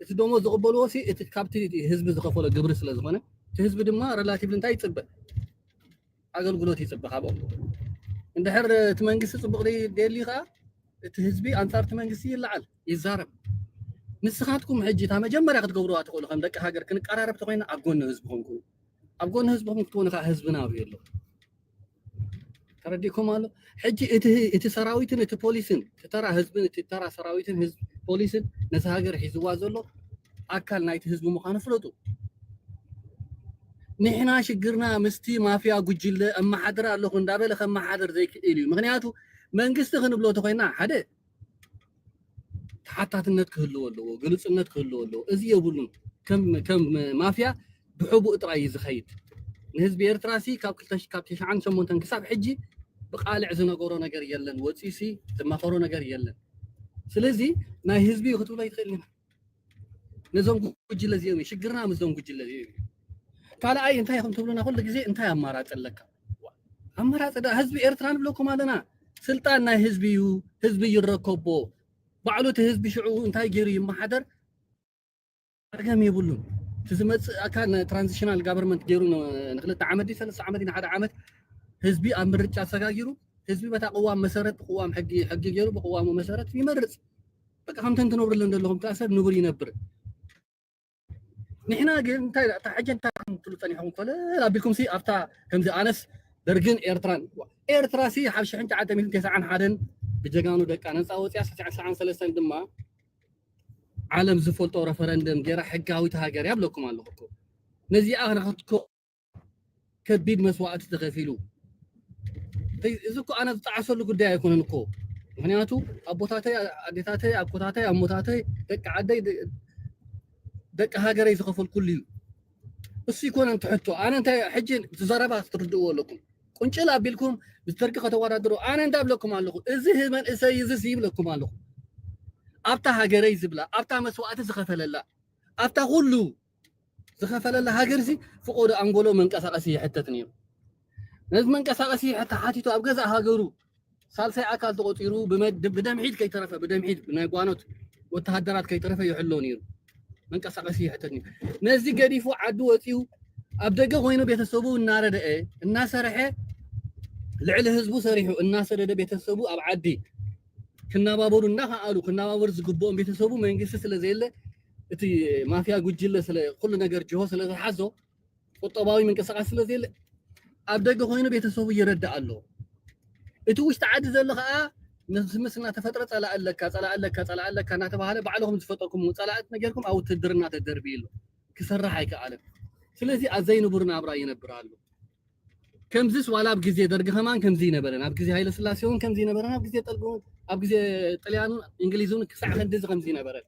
እቲ ደሞዝ ዝቕበልዎ ሲ እቲ ካብቲ ህዝቢ ዝኸፈሎ ግብሪ ስለ ዝኾነ እቲ ህዝቢ ድማ ሬላቲቭ እንታይ ይፅበ ኣገልግሎት ይፅበ ካብኦም እንድሕር እቲ መንግስቲ ፅቡቕ ደልዩ ከዓ እቲ ህዝቢ ኣንፃር እቲ መንግስቲ ይለዓል፣ ይዛረብ። ንስኻትኩም ሕጂ እታ መጀመርያ ክትገብሩዋ ትኽእሉ፣ ከም ደቂ ሃገር ክንቀራረብ ተኮይና ኣብ ጎኒ ህዝብኹም ኩኑ። ኣብ ጎኒ ህዝብኹም ክትኮኑ ከዓ ህዝብና ኣብዩ ኣሎ። ተረዲእኩም ኣሎ። ሕጂ እቲ ሰራዊትን እቲ ፖሊስን፣ እቲ ተራ ህዝብን እቲ ተራ ሰራዊትን ህዝብ ፖሊስን ነዚ ሃገር ሒዝዋ ዘሎ ኣካል ናይቲ ህዝቢ ምዃኑ ፍለጡ። ንሕና ሽግርና ምስቲ ማፍያ ጉጅለ ኣመሓድር ኣለኹ እንዳበለ ከመሓድር ዘይክእል እዩ። ምክንያቱ መንግስቲ ክንብሎ ተኮይና ሓደ ተሓታትነት ክህልዎ ኣለዎ፣ ግልፅነት ክህልዎ ኣለዎ። እዚ የብሉን። ከም ከም ማፍያ ብሕቡእ ጥራይ እዩ ዝኸይድ። ንህዝቢ ኤርትራ ሲ ካብ ክልተ ሺ ካብ ትሽዓን ሸሞንተን ክሳብ ሕጂ ብቃልዕ ዝነገሮ ነገር የለን፣ ወፂኡ ሲ ዝመኸሮ ነገር የለን። ስለዚ ናይ ህዝቢ እዩ ክትብሎ ይትኽእል ኢና። ነዞም ጉጅለ እዚኦም እዩ ሽግርና፣ ምስዞም ጉጅለ እዚኦም እዩ። ካልኣይ እንታይ ኢኹም ትብሉና ኩሉ ግዜ እንታይ ኣማራፂ ኣለካ? ኣማራፂ ዳ ህዝቢ ኤርትራ ንብለኩም ኣለና። ስልጣን ናይ ህዝቢ እዩ፣ ህዝቢ ይረከቦ። ባዕሉ እቲ ህዝቢ ሽዑ እንታይ ገይሩ ይመሓደር? ጸገም የብሉን። እቲ ዝመጽእ ኣካል ናይ ትራንዚሽናል ጋቨርንመንት ገይሩ ን- ንክልተ ዓመት ድዩ ሰለስተ ዓመት ድዩ ንሓደ ዓመት ህዝቢ ኣብ ምርጫ ኣሰጋጊሩ ህዝቢ በታ ቅዋም መሰረት ብቅዋም ሕጊ ሕጊ ገይሩ ብቅዋሙ መሰረት ይመርጽ። በቃ ከምተን ትነብርለን ዘለኹም ከዓ ሰብ ንቡር ይነብር። ንሕና ግን እንታይ እታ ሕጂ እንታይ ትብሉ ጸኒሕኩም ኮለ ኣቢልኩም ሲ ኣብታ ከምዚ ኣነስ ደርግን ኤርትራን ኤርትራ ሲ ሓብ ሽሕን ትሽዓተ ሚእትን ተስዓን ሓደን ብጀጋኑ ደቃ ነጻ ወጽያ ትስዓን ሰለስተን ድማ ዓለም ዝፈልጦ ረፈረንደም ገይራ ሕጋዊት ሃገር እያ ብለኩም ኣለኹ እኮ። ነዚኣ ንክትኮ ከቢድ መስዋእቲ ተኸፊሉ። እዚ እኮ ኣነ ዝጠዓሰሉ ጉዳይ ኣይኮነን እኮ። ምክንያቱ ኣቦታተይ፣ ኣዴታተይ፣ ኣኮታተይ፣ ኣሞታተይ፣ ደቂ ዓደይ፣ ደ- ደቂ ሃገረይ ዝኸፈልኩሉ እዩ። እሱ ይኮነን ትሕቶ። ኣነ እንታይ ሕጂ እቲ ዘረባ ክትርድእዎ ኣለኩም። ቁንጭል ኣቢልኩም ምስ ደርጊ ከተወዳድሩ ኣነ እንዳብለኩም ኣለኹ። እዚ መንእሰይ እዚ ይብለኩም ኣለኹ። ኣብታ ሃገረይ ዝብላ፣ ኣብታ መስዋእቲ ዝኸፈለላ፣ ኣብታ ኩሉ ዝኸፈለላ ሃገር ሲ ፍቆዶ ኣንጎሎ መንቀሳቀሲ ይሕተት ነይሩ። ነዚ መንቀሳቀሲ ተሓቲቱ ኣብ ገዛእ ሃገሩ ሳልሳይ ኣካል ተቆፂሩ ብመ- ብደምሒት ከይተረፈ ብደምሒት ናይ ጓኖት ወተሃደራት ከይተረፈ ይሕሎ ነይሩ። መንቀሳቀሲ ይሕተት ነይሩ። ነዚ ገዲፉ ዓዱ ወፂኡ ኣብ ደገ ኮይኑ ቤተሰቡ እናረደአ እናሰርሐ ልዕሊ ህዝቡ ሰሪሑ እናሰደደ ቤተሰቡ ኣብ ዓዲ ክናባበሩ እናኸኣሉ ክናባበሩ ዝግብኦም ቤተሰቡ መንግስቲ ስለ ዘየለ እቲ ማፍያ ጉጅለ ስለ ኩሉ ነገር ጅሆ ስለ ዝሓዞ ቁጠባዊ ምንቅስቃስ ስለ ዘየለ ኣብ ደገ ኮይኑ ቤተሰቡ ይረዳ ኣሎ። እቲ ውሽጢ ዓዲ ዘሎ ከዓ ምስ ምስ እናተፈጥረ ፀላእ ኣለካ ፀላእ ኣለካ ፀላእ ኣለካ እናተባሃለ ባዕልኹም ዝፈጠርኩም ፀላእት ነገርኩም ኣብ ውትድርና ተደርቢ ኣሎ ክሰርሕ ኣይከኣለን። ስለዚ ኣብ ዘይንቡር ናብራ ይነብር ኣሎ። ከምዚስ ዋላ ኣብ ግዜ ደርጊ ከማን ከምዚ ይነበረን ኣብ ግዜ ሃይለ ስላሴ እውን ከምዚ ይነበረን ኣብ ግዜ ጠልቂ እውን ኣብ ግዜ ጥልያን እውን እንግሊዝ እውን ክሳዕ ክንዲዚ ከምዚ ይነበረን።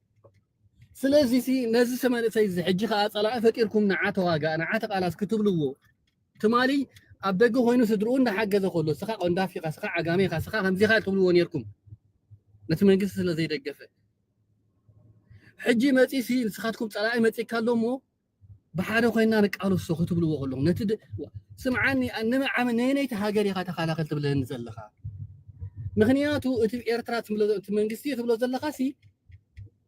ስለዚ ሲ ነዚ መንእሰይ እዚ ሕጂ ከዓ ፀላኢ ፈጢርኩም ንዓ ተዋጋእ ንዓ ተቃላስ ክትብልዎ ትማሊ ኣብ ደገ ኮይኑ ስድርኡ እንዳሓገዘ ከሎ ስኻ ቆንዳፊ ኢኻ ስኻ ዓጋመ ኢኻ ስኻ ከምዚ ኢኻ ትብልዎ ነርኩም ነቲ መንግስቲ ስለ ዘይደገፈ ሕጂ መፂ ሲ ንስኻትኩም ፀላኢ መፂካ ኣሎ እሞ ብሓደ ኮይና ንቃለሶ ክትብልዎ ከለኹም ነቲ ድ- ስምዓኒ ንመዓመ ነየነይቲ ሃገር ኢኻ ተኻላኸል ትብለኒ ዘለኻ? ምክንያቱ እቲ ኤርትራ ትብሎ እቲ መንግስቲ ትብሎ ዘለኻ ሲ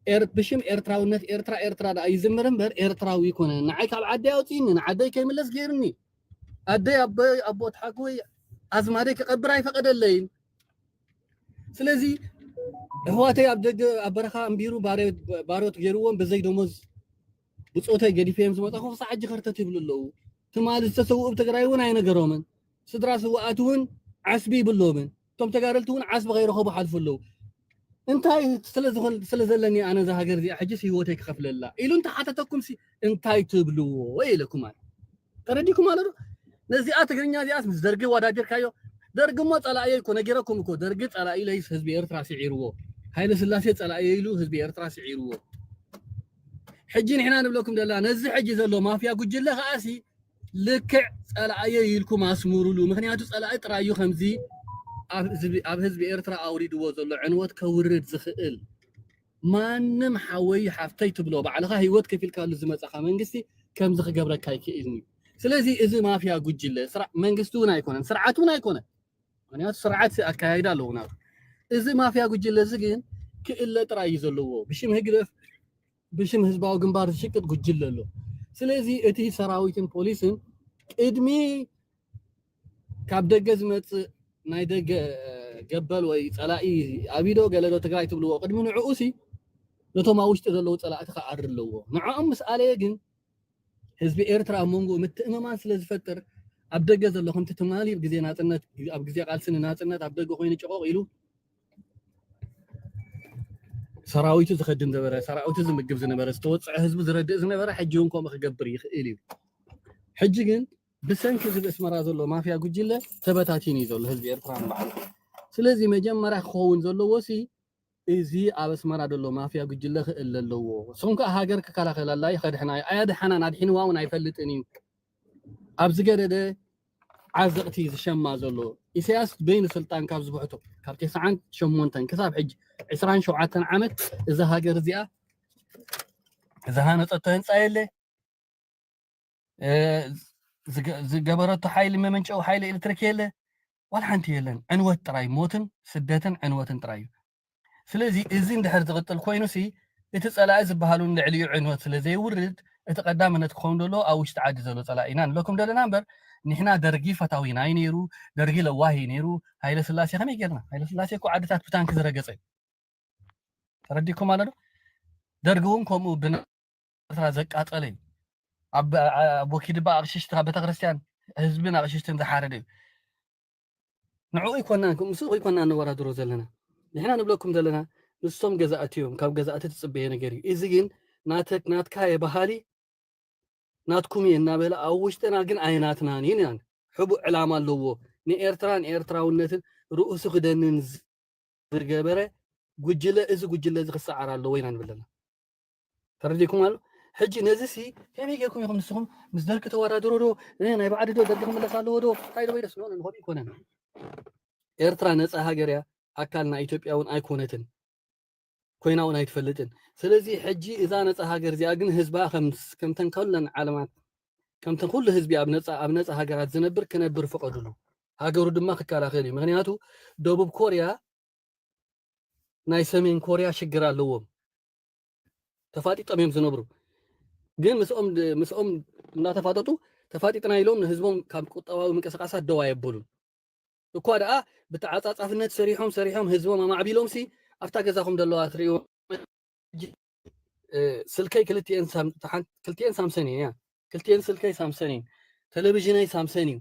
ኤር- ብሽም ኤርትራውነት ኤርትራ ኤርትራ ደኣ ይዝምር እምበር ኤርትራዊ ይኮነ። ንዓይ ካብ ዓዲ ኣውፅኒ ንዓደይ ከይምለስ ገይርኒ ኣደይ ኣቦይ ኣቦት ሓጎይ ኣዝማደይ ክቐብር ኣይፈቀደለይን። ስለዚ ኣሕዋተይ ኣብ ደገ ኣብ በረኻ ኣንቢሩ ባርዮት ባርዮት ገይርዎም ብዘይ ደሞዝ ብፆተይ ገዲፈዮም ዝመፃኹ ክሳዕ ሕጂ ከርተት ይብሉ ኣለዉ። ትማሊ ዝተሰውኡ ብትግራይ እውን ኣይነገሮምን። ስድራ ስውኣት እውን ዓስቢ ይብሎምን። እቶም ተጋደልቲ እውን ዓስቢ ከይረኸቡ ሓልፉ ኣለዉ። እንታይ ስለዝኾን ስለዘለኒ ኣነ እዛ ሃገር እዚኣ ሕጅስ ህይወተይ ክኸፍለላ ኢሉ እንተሓተተኩም ሲ እንታይ ትብልዎ ኢለኩም ኣነ ተረዲኩም ማለት ነው። ነዚኣ ትግርኛ እዚኣስ ምስ ደርጊ ወዳጀርካዮ ደርጊ እሞ ጸላእየ እኮ ነጊረኩም እኮ ደርጊ ጸላኢ ለይስ ህዝቢ ኤርትራ ስዒርዎ ሃይለ ስላሴ ጸላእየ ኢሉ ህዝቢ ኤርትራ ስዒርዎ። ሕጂ ንሕና ንብለኩም ደላ ነዚ ሕጂ ዘሎ ማፍያ ጉጅለ ከኣሲ ልክዕ ጸላእየ ኢልኩም ኣስምሩሉ። ምክንያቱ ጸላኢ ጥራይ እዩ ከምዚ ኣብ ህዝቢ- ኣብ ህዝቢ ኤርትራ ኣውሪድዎ ዘሎ ዕንወት ከውርድ ዝኽእል። ማንም ሓወይ ሓፍተይ ትብሎ ባዕልኻ ህይወት ከፊልካሉ ዝመጻኻ መንግስቲ ከምዚ ክገብረካ ኣይክእልን እዩ። ስለዚ እዚ ማፍያ ጉጅለ ስራ- መንግስቲ እውን ኣይኮነን፣ ስርዓት እውን ኣይኮነን። ምክንያቱ ስርዓት ኣካያይዳ ኣለዎ ናቱ። እዚ ማፍያ ጉጅለ እዚ ግን ክእለ ጥራይ እዩ ዘለዎ። ብሽም ህግደፍ ብሽም ህዝባዊ ግንባር ዝሽቅጥ ጉጅለ ኣሎ። ስለዚ እቲ ሰራዊትን ፖሊስን ቅድሚ ካብ ደገ ዝመጽእ ናይ ደገ ገበል ወይ ጸላኢ ኣቢዶ ገለዶ ትግራይ ትብልዎ ቅድሚ ንዕኡ ሲ ነቶም ኣብ ውሽጢ ዘለዉ ጸላእቲ ክዓሪ ኣለዎ። ንዕኦም ምስ ኣለየ ግን ህዝቢ ኤርትራ ኣብ መንጎ ምትእምማን ስለ ዝፈጥር ኣብ ደገ ዘሎ ከምቲ ትማሊ ኣብ ግዜ ናጽነት ኣብ ግዜ ቃልሲ ንናጽነት ኣብ ደገ ኮይኑ ጨቆቕ ኢሉ ሰራዊቱ ዝኸድም ነበረ፣ ሰራዊቱ ዝምግብ ዝነበረ፣ ዝተወፅዐ ህዝቡ ዝረድእ ዝነበረ ሕጂ እውን ከምኡ ክገብር ይኽእል እዩ። ሕጂ ግን ብሰንኪ እዚ ብእስመራ ዘሎ ማፍያ ጉጅለ ተበታቲኑ እዩ ዘሎ ህዝቢ ኤርትራ ንባዕሉ። ስለዚ መጀመርያ ክኸውን ዘለዎ ሲ እዚ ኣብ ኣስመራ ዘሎ ማፍያ ጉጅለ ክእለ ኣለዎ። እሶም ከዓ ሃገር ክከላኸለላ እዩ ከድሕና እዩ። ኣያድሓናን ኣድሒንዋ እውን ኣይፈልጥን እዩ። ኣብ ዝገደደ ዓዘቕቲ ዝሸማ ዘሎ ኢሳያስ በይኑ ስልጣን ካብ ዝብሕቶ ካብ ተስዓን ሸሞንተን ክሳብ ሕጂ ዕስራን ሸውዓተን ዓመት እዛ ሃገር እዚኣ ዝሃነፀቶ ህንፃ የለ፣ ዝገበረቶ ሓይሊ መመንጨዊ ሓይሊ ኤሌክትሪክ የለ፣ ዋላ ሓንቲ የለን። ዕንወት ጥራይ፣ ሞትን ስደትን ዕንወትን ጥራይ እዩ። ስለዚ እዚ እንድሕር ዝቕጥል ኮይኑ ሲ እቲ ጸላኢ ዝበሃሉ ንልዕሊኡ ዕንወት ስለ ዘየውርድ እቲ ቀዳምነት ክኸውን ዘለዎ ኣብ ውሽጢ ዓዲ ዘሎ ጸላኢ ኢና ንብለኩም ዘለና እምበር ንሕና ደርጊ ፈታዊና እዩ ነይሩ፣ ደርጊ ለዋህ እዩ ነይሩ። ሃይለ ስላሴ ከመይ ጌርና? ሃይለ ስላሴ እኮ ዓድታት ብታንኪ ዝረገጸ እዩ። ተረዲኩም ኣሎ ዶ? ደርጊ እውን ከምኡ ብኤርትራ ዘቃጸለ እዩ። ኣብ ወኪድባ ኣቕሽሽቲ ካብ ቤተክርስትያን ህዝብን ኣቕሽሽትን ዝሓረደ እዩ። ንዕኡ ይኮናን ምስኡ ይኮና ነወዳድሮ ዘለና። ንሕና ንብለኩም ዘለና ንሶም ገዛእቲ እዮም፣ ካብ ገዛእቲ ትጽበየ ነገር እዩ። እዚ ግን ናትካ የባሃሊ ናትኩም እዩ እናበለ ኣብ ውሽጥና ግን ኣይናትናን እዩ። ሕቡእ ዕላማ ኣለዎ። ንኤርትራን ኤርትራውነትን ርእሱ ክደንን ዝገበረ ጉጅለ፣ እዚ ጉጅለ እዚ ክሰዓር ኣለዎ ኢና ንብል ዘለና። ተረዲኩም ኣሎ። ሕጂ ነዚ ሲ ከመይ ጌርኩም ኢኹም ንስኹም ምስ ደርጊ ተወዳድሮ ዶ? ናይ ባዕዲ ዶ ደርጊ ክምለስ ኣለዎ ዶ? እንታይ ዶ ወይደስ ኖ ንኾም ይኮነን። ኤርትራ ነፃ ሃገር እያ። ኣካል ናይ ኢትዮጵያ እውን ኣይኮነትን ኮይና እውን ኣይትፈልጥን። ስለዚ ሕጂ እዛ ነፃ ሃገር እዚኣ ግን ህዝባ ከምተን ከለን ዓለማት ከምተን ኩሉ ህዝቢ ኣብ ነፃ ኣብ ነፃ ሃገራት ዝነብር ክነብር ፍቀዱሉ። ሃገሩ ድማ ክከላኸል እዩ። ምክንያቱ ደቡብ ኮርያ ናይ ሰሜን ኮርያ ሽግር ኣለዎም። ተፋጢጦም እዮም ዝነብሩ። ግን ምስኦም ምስኦም እናተፋጠጡ ተፋጢጥና ኢሎም ንህዝቦም ካብ ቁጠባዊ ምንቅስቃሳት ደው ኣየብሉን። እኳ ደኣ ብተዓጻጻፍነት ሰሪሖም ሰሪሖም ህዝቦም ኣማዕቢሎም ሲ ኣብታ ገዛኹም ዘለዋ ትሪእዎ ስልከይ ክልቲኤን ሳምሰን እያ። ክልቲኤን ስልከይ ሳምሰን እዩ። ቴሌቪዥነይ ሳምሰን እዩ።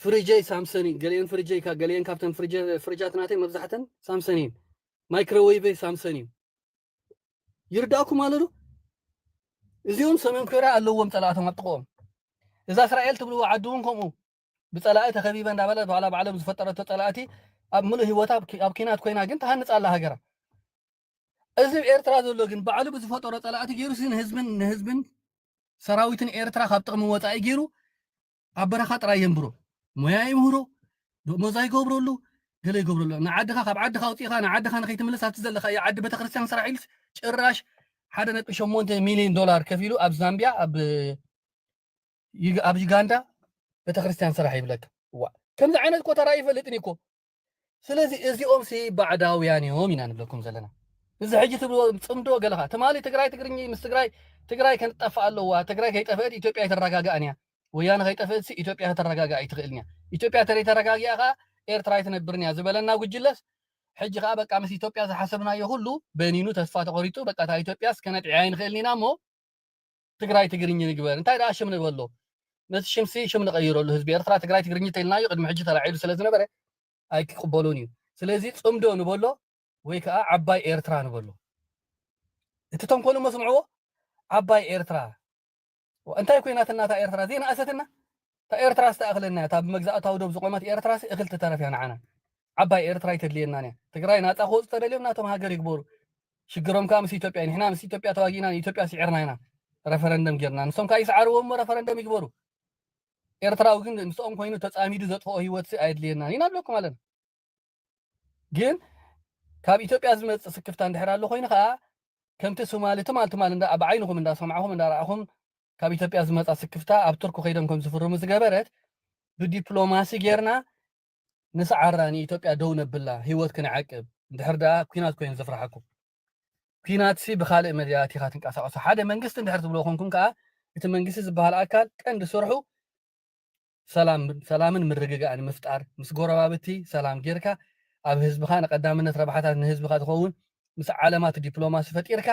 ፍሪጀይ ሳምሰን እዩ። ገሊአን ፍሪጀይ ገሊአን ካብተን ፍሪጃት ናተይ መብዛሕተን ሳምሰን እዩ። ማይክሮዌቨይ ሳምሰን እዩ። ይርዳእኩም ኣሎ ዶ? እዚኦም ሰሜን ኮርያ ኣለዎም ጸላእቶም ኣብ ጥቕኦም። እዛ እስራኤል ትብልዎ ዓዲ እውን ከምኡ ብጸላኢ ተኸቢበ እንዳበለ ባዕላ ባዕሎም ዝፈጠረቶ ጸላእቲ ኣብ ምሉእ ህይወታ ኣብ ኪናት ኮይና ግን ትሃንጽ ኣላ ሃገራ። እዚ ኤርትራ ዘሎ ግን ባዕሉ ብዝፈጠሮ ጸላእቲ ገይሩ ሲ ንህዝብን ንህዝብን ሰራዊትን ኤርትራ ካብ ጥቕሚ ወጻኢ ገይሩ ኣብ በረኻ ጥራይ የንብሮ። ሞያ ይምህሮ፣ ደሞዛ ይገብረሉ፣ ገለ ይገብረሉ። ንዓድኻ ካብ ዓድኻ ኣውፂእኻ ንዓድኻ ንኸይትምልስ ኣብቲ ዘለኻዮ ዓዲ ቤተክርስትያን ስራሕ ኢሉስ ጭራሽ ሓደ ነጥቢ ሸሞንተ ሚሊዮን ዶላር ከፊሉ ኣብ ዛምቢያ ኣብ ኣብ ዩጋንዳ ቤተክርስትያን ስራሕ ይብለካ። ዋ ከምዚ ዓይነት እኮ ተራእዩ ይፈልጥን እኮ። ስለዚ እዚኦም ሲ ባዕዳውያን እዮም ኢና ንብለኩም ዘለና። እዚ ሕጂ ትብልዎ ጽምዶ ገለኻ ትማሊ ትግራይ ትግርኝ ምስ ትግራይ ትግራይ ከንጠፋ ኣለዋ ትግራይ ከይጠፍአት ኢትዮጵያ ኣይትረጋጋእን እያ። ወያነ ከይጠፍእት ሲ ኢትዮጵያ ከተረጋጋእ ኣይትኽእልን እያ። ኢትዮጵያ ተዘይተረጋጊኣ ከዓ ኤርትራ ኣይትነብርን እያ ዝበለና ጉጅለስ ሕጂ ከዓ በቃ ምስ ኢትዮጵያ ዝሓሰብናዮ ኩሉ በኒኑ ተስፋ ተቆሪጡ በቃ እታ ኢትዮጵያስ ከነጥዕያ ኣይንኽእልን ኢና እሞ ትግራይ ትግርኝ ንግበር እንታይ ደኣ ሽም ንበሎ ነቲ ሽምሲ ሽም ንቀይረሉ ህዝቢ ኤርትራ ትግራይ ትግርኝ ተልናዮ ቅድሚ ሕጂ ተላዒሉ ስለ ዝነበረ ኣይክቅበሉን እዩ። ስለዚ ጽምዶ ንበሎ ወይ ከዓ ዓባይ ኤርትራ ንበሎ። እቲ ተንኮል እሞ ስምዕዎ ዓባይ ኤርትራ እንታይ ኮይናትና እታ ኤርትራ ዘይነኣሰትና እታ ኤርትራ ዝተኣኽለና እታ ብመግዛእታዊ ዶብ ዝቆመት ኤርትራ እኽል ትተረፍ እያ ንዓና። ዓባይ ኤርትራ ኣይተድልየናን እያ። ትግራይ ናፃ ክወፁ ተደልዮም ናቶም ሃገር ይግበሩ። ሽግሮም ከዓ ምስ ኢትዮጵያ ንሕና ምስ ኢትዮጵያ ተዋጊእና ንኢትዮጵያ ስዒርና ኢና። ረፈረንደም ጌርና ንሶም ከዓ ይስዓርዎ እሞ ረፈረንደም ይግበሩ። ኤርትራዊ ግን ምስኦም ኮይኑ ተፃሚዱ ዘጥፍኦ ህይወት ኣየድልየናን ኢና ብለኩም ኣለና። ግን ካብ ኢትዮጵያ ዝመፅእ ስክፍታ እንድሕር ኣሎ ኮይኑ ከዓ ከምቲ ሶማሊ ትማል ትማል እንዳ ብዓይንኹም እንዳሰማዕኹም እንዳረኣኹም ካብ ኢትዮጵያ ዝመፃ ስክፍታ ኣብ ቱርኪ ከይዶም ከም ዝፍርሙ ዝገበረት ብዲፕሎማሲ ጌርና ንስዓራ ንኢትዮጵያ ደው ነብላ ህይወት ክንዓቅብ እንድሕር ደኣ ኩናት ኮይኑ ዘፍርሓኩም ኩናትሲ ብካልእ መድያት ኢኻ ትንቀሳቀሱ ሓደ መንግስቲ እንድሕር ትብሎ ኮንኩም ከዓ እቲ መንግስቲ ዝበሃል ኣካል ቀንዲ ስርሑ ሰላም ሰላምን ምርግጋእን ምፍጣር፣ ምስ ጎረባብቲ ሰላም ጌርካ፣ ኣብ ህዝብኻ ንቀዳምነት ረብሓታት ንህዝብኻ ዝኸውን ምስ ዓለማት ዲፕሎማሲ ፈጢርካ፣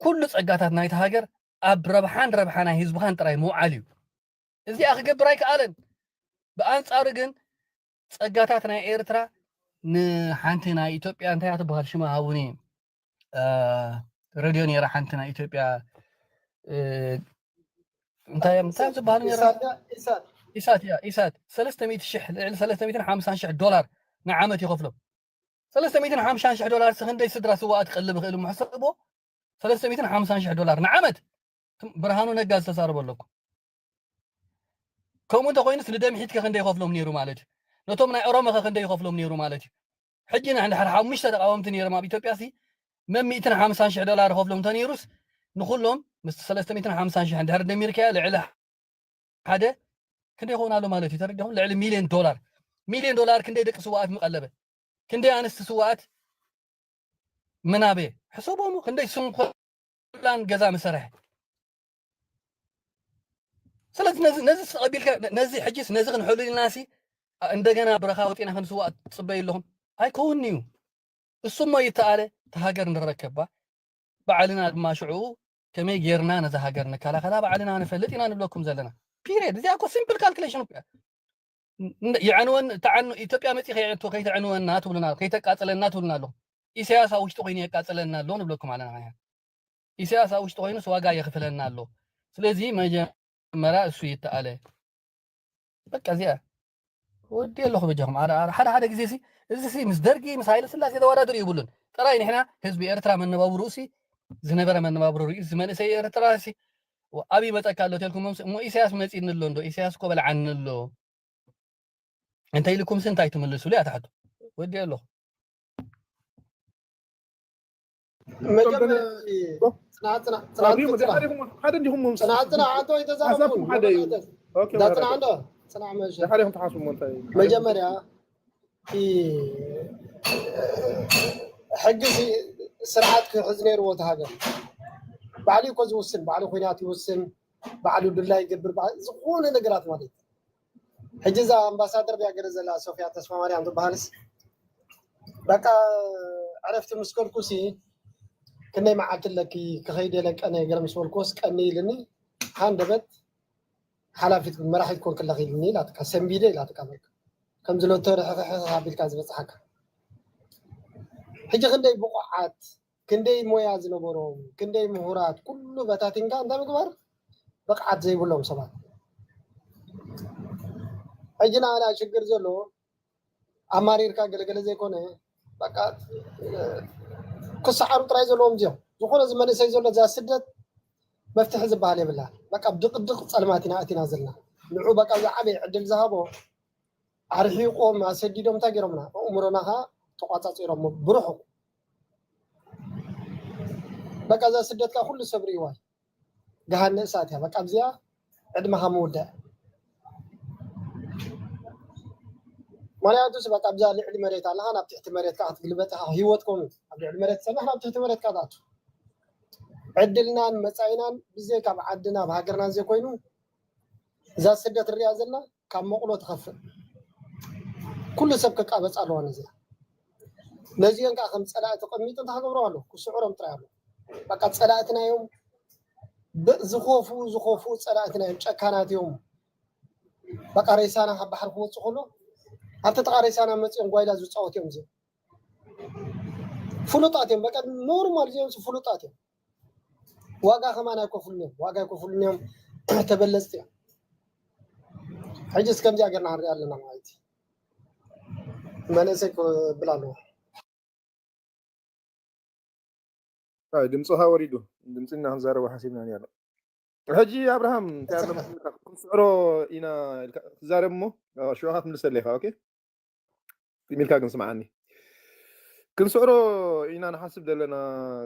ኩሉ ጸጋታት ናይቲ ሃገር ኣብ ረብሓን ረብሓ ናይ ህዝብኻን ጥራይ ምውዓል እዩ። እዚኣ ክገብር ኣይከኣለን። ብኣንጻሩ ግን ጸጋታት ናይ ኤርትራ ንሓንቲ ናይ ኢትዮጵያ እንታይ እያ ትበሃል ሽማ ሃቡኒ፣ ረድዮ ነይራ ሓንቲ ናይ ኢትዮጵያ እንታይ እዮም እንታይ ዝበሃሉ ነይራ ኢሳት እያ ኢሳት ሰለስተ ሚእቲ ሺሕ ልዕሊ ሰለስተ ሚእትን ሓምሳን ሺሕ ዶላር ንዓመት ይኸፍሎም። ሰለስተ ሚእትን ሓምሳን ሺሕ ዶላር ክንደይ ስድራ ስዋኣት ክቐልብ ይኽእል ምሕሰቦ። ሰለስተ ሚእትን ሓምሳን ሺሕ ዶላር ንዓመት ብርሃኑ ነጋ ዝተሳረበ ኣለኩ። ከምኡ እንተኮይኑስ ንደምሒት ከ ክንደይ ይኸፍሎም ነይሩ ማለት እዩ? ነቶም ናይ ኦሮሞ ከ ክንደይ ይኸፍሎም ነይሩ ማለት እዩ? ሕጂ ንሕና ድሕሪ ሓሙሽተ ተቃወምቲ ነይሮም ኣብ ኢትዮጵያ ሲ መን ሚእትን ሓምሳን ሺሕ ዶላር ይኸፍሎም እንተነይሩስ ንኩሎም ምስ ሰለስተ ሚእትን ሓምሳን ሺሕ እንድሕር ደሚርካዮ ልዕሊ ሓደ ክንደይ ይኸውን ኣሎ ማለት እዩ? ተረዲኹም? ልዕሊ ሚልዮን ዶላር ሚልዮን ዶላር ክንደይ ደቂ ስዋኣት ምቐለበ? ክንደይ ኣንስቲ ስዋኣት ምናበ? ሕሰቦም ክንደይ ስንኩላን ገዛ ምሰርሐ። ስለዚ ነዚ ነዚ ተቐቢልካ ነዚ ሕጂስ ነዚ ክንሕሉ ኢልና ሲ እንደገና ብረኻ ወፂና ክንስዋእ ትፅበዩ ኣለኹም? ኣይከውንን'ዩ። እሱሞ ይተኣለ እታ ሃገር ንረከባ ባዕልና ድማ ሽዑ ከመይ ጌርና ነዛ ሃገር ንከላኸላ ባዕልና ንፈልጥ ኢና ንብለኩም ዘለና። ፒሪየድ። እዚኣ እኮ ሲምፕል ካልኩሌሽን እኮ እያ። የዕንወን ተዓኑ ኢትዮጵያ መፂ ከይዕንቶ ከይተዕንወና ትብሉና ከይተቃፅለና ትብሉና ኣለኹም። ኢሳያስ ኣብ ውሽጢ ኮይኑ የቃፅለና ኣሎ ንብለኩም ኣለና። ኢሳያስ ኣብ ውሽጢ ኮይኑስ ዋጋ የኽፍለና ኣሎ። ስለዚ መጀመርያ እሱ ይተኣለ። በቃ እዚኣ ወዲ ኣለኹ በጃኹም። ሓደ ሓደ ግዜ ሲ እዚ ሲ ምስ ደርጊ ምስ ሃይለ ስላሴ ተወዳድር ይብሉን ጥራይ ንሕና ህዝቢ ኤርትራ መነባብሩ ሲ ዝነበረ መነባብሩ ሪኡ ዝመንእሰይ ኤርትራ ሲ ኣብ ይመፀካ ኣሎ ተልኩም እሞ ኢሳያስ መፂኒ ኣሎ እንዶ ኢሳያስ እኮ በልዓኒ ኣሎ እንተ ኢልኩም ሲ እንታይ ትምልስሉ እያ ትሓቱ። ወዲ ኣለኹ። ሓደ እንዲኹም ሓደ እዩ። መጀመርያ ሕጊ ስርዓት ክሕዝ ነይርዎ እቲ ሃገር ባዕሉ እኮ ዝውስን ባዕሉ ኩናት ይውስን ባዕሉ ድላ ይገብር ዝኾነ ነገራት ማለት ሕጂ እዛ ኣምባሳደር ብያ ገለ ዘላ ሶፊያ ተስፋ ማርያም ትበሃልስ በቃ ዕረፍቲ ምስ ከድኩሲ ክንደይ መዓልቲ ኣለኪ ክኸይድ የለቀነ ገለ ምስ በልኩስ ቀኒ ኢልኒ ሃንደበት ሓላፊት መራሒት ኮን ክለኺ ኢልኒ ኢላትካ ሰንቢደ ኢላትካ በቃ ከም ዝለቶ ርሕርሕርሕ ኣቢልካ ዝበፅሓካ ሕጂ ክንደይ ብቑዓት ክንደይ ሞያ ዝነበሮም ክንደይ ምሁራት ኩሉ በታቲንካ እንታይ ምግባር ብቕዓት ዘይብሎም ሰባት ሕጂ ንኣና ሽግር ዘሎ ኣማሪርካ ገለገለ ዘይኮነ በቃ ክሰዓሩ ጥራይ ዘለዎም እዚኦም ዝኾነ ዝመንእሰይ ዘሎ እዛ ስደት መፍትሒ ዝበሃል የብላ በቃ ድቕድቕ ፀልማት ኢና ኣቲና ዘለና ንዑ በቃ ዝዓበየ ዕድል ዝሃቦ ኣርሒቆም ኣሰዲዶም እንታይ ገይሮምና ኣእምሮና ኸዓ ተቋፃፂሮሞ ብርሑቕ በቃ እዛ ስደት ከዓ ኩሉ ሰብ ርእይዋ እዩ ገሃነ እሳት እያ በቃ ኣብዚኣ ዕድመኻ ምውዳእ ምክንያቱ በቃ ኣብዛ ልዕሊ መሬት ኣለኻ ናብ ትሕቲ መሬት ከዓ ክትግልበጥ ኢኻ ህይወት ኮኑ ኣብ ልዕሊ መሬት ትሰርሕ ናብ ትሕቲ መሬት ከዓ ትኣቱ ዕድልናን መፃኢናን ብዘይ ካብ ዓድና ኣብ ሃገርና ዘይኮይኑ እዛ ስደት ንሪኣ ዘለና ካብ መቑሎ ትኸፍእ ኩሉ ሰብ ክቃበፅ ኣለዋ ነዚኣ ነዚኦም ከዓ ከም ፀላእ ተቐሚጡ እንታይ ክገብሩ ኣሎ ክስዕሮም ጥራይ ኣሎ በቃ ፀላእትና እዮም ዝኸፉ ዝኸፉ ፀላእትና እዮም ጨካናት እዮም በቃ ሬሳና ካብ ባሕሪ ክወፁ ከሎ ኣብቲ ጥቃ ሬሳና መፂኦም ጓይላ ዝፃወት እዮም እዚኦም ፍሉጣት እዮም በቃ ኖርማል እዚኦም ፍሉጣት እዮም ዋጋ ከማን ኣይከፍሉን እዮም ዋጋ ኣይከፍሉን እዮም ተበለፅቲ እዮም ሕጂ እስከምዚኣ ገርና ንሪኣ ኣለና ማለት እዩ መንእሰይ ክብል ኣለዎ ድምፅኻ ወሪዱ ድምፂ እና ክንዛረቡ ሓሲብና ኣሎ ሕጂ ኣብርሃም እንታይ ኣሎ ክንስዕሮ ኢና ትዛረብ እሞ ሽዋኻ ትምልሰለ ኢኻ ኦኬ ኢልካ ግን ስምዓኒ ክንስዕሮ ኢና ንሓስብ ዘለና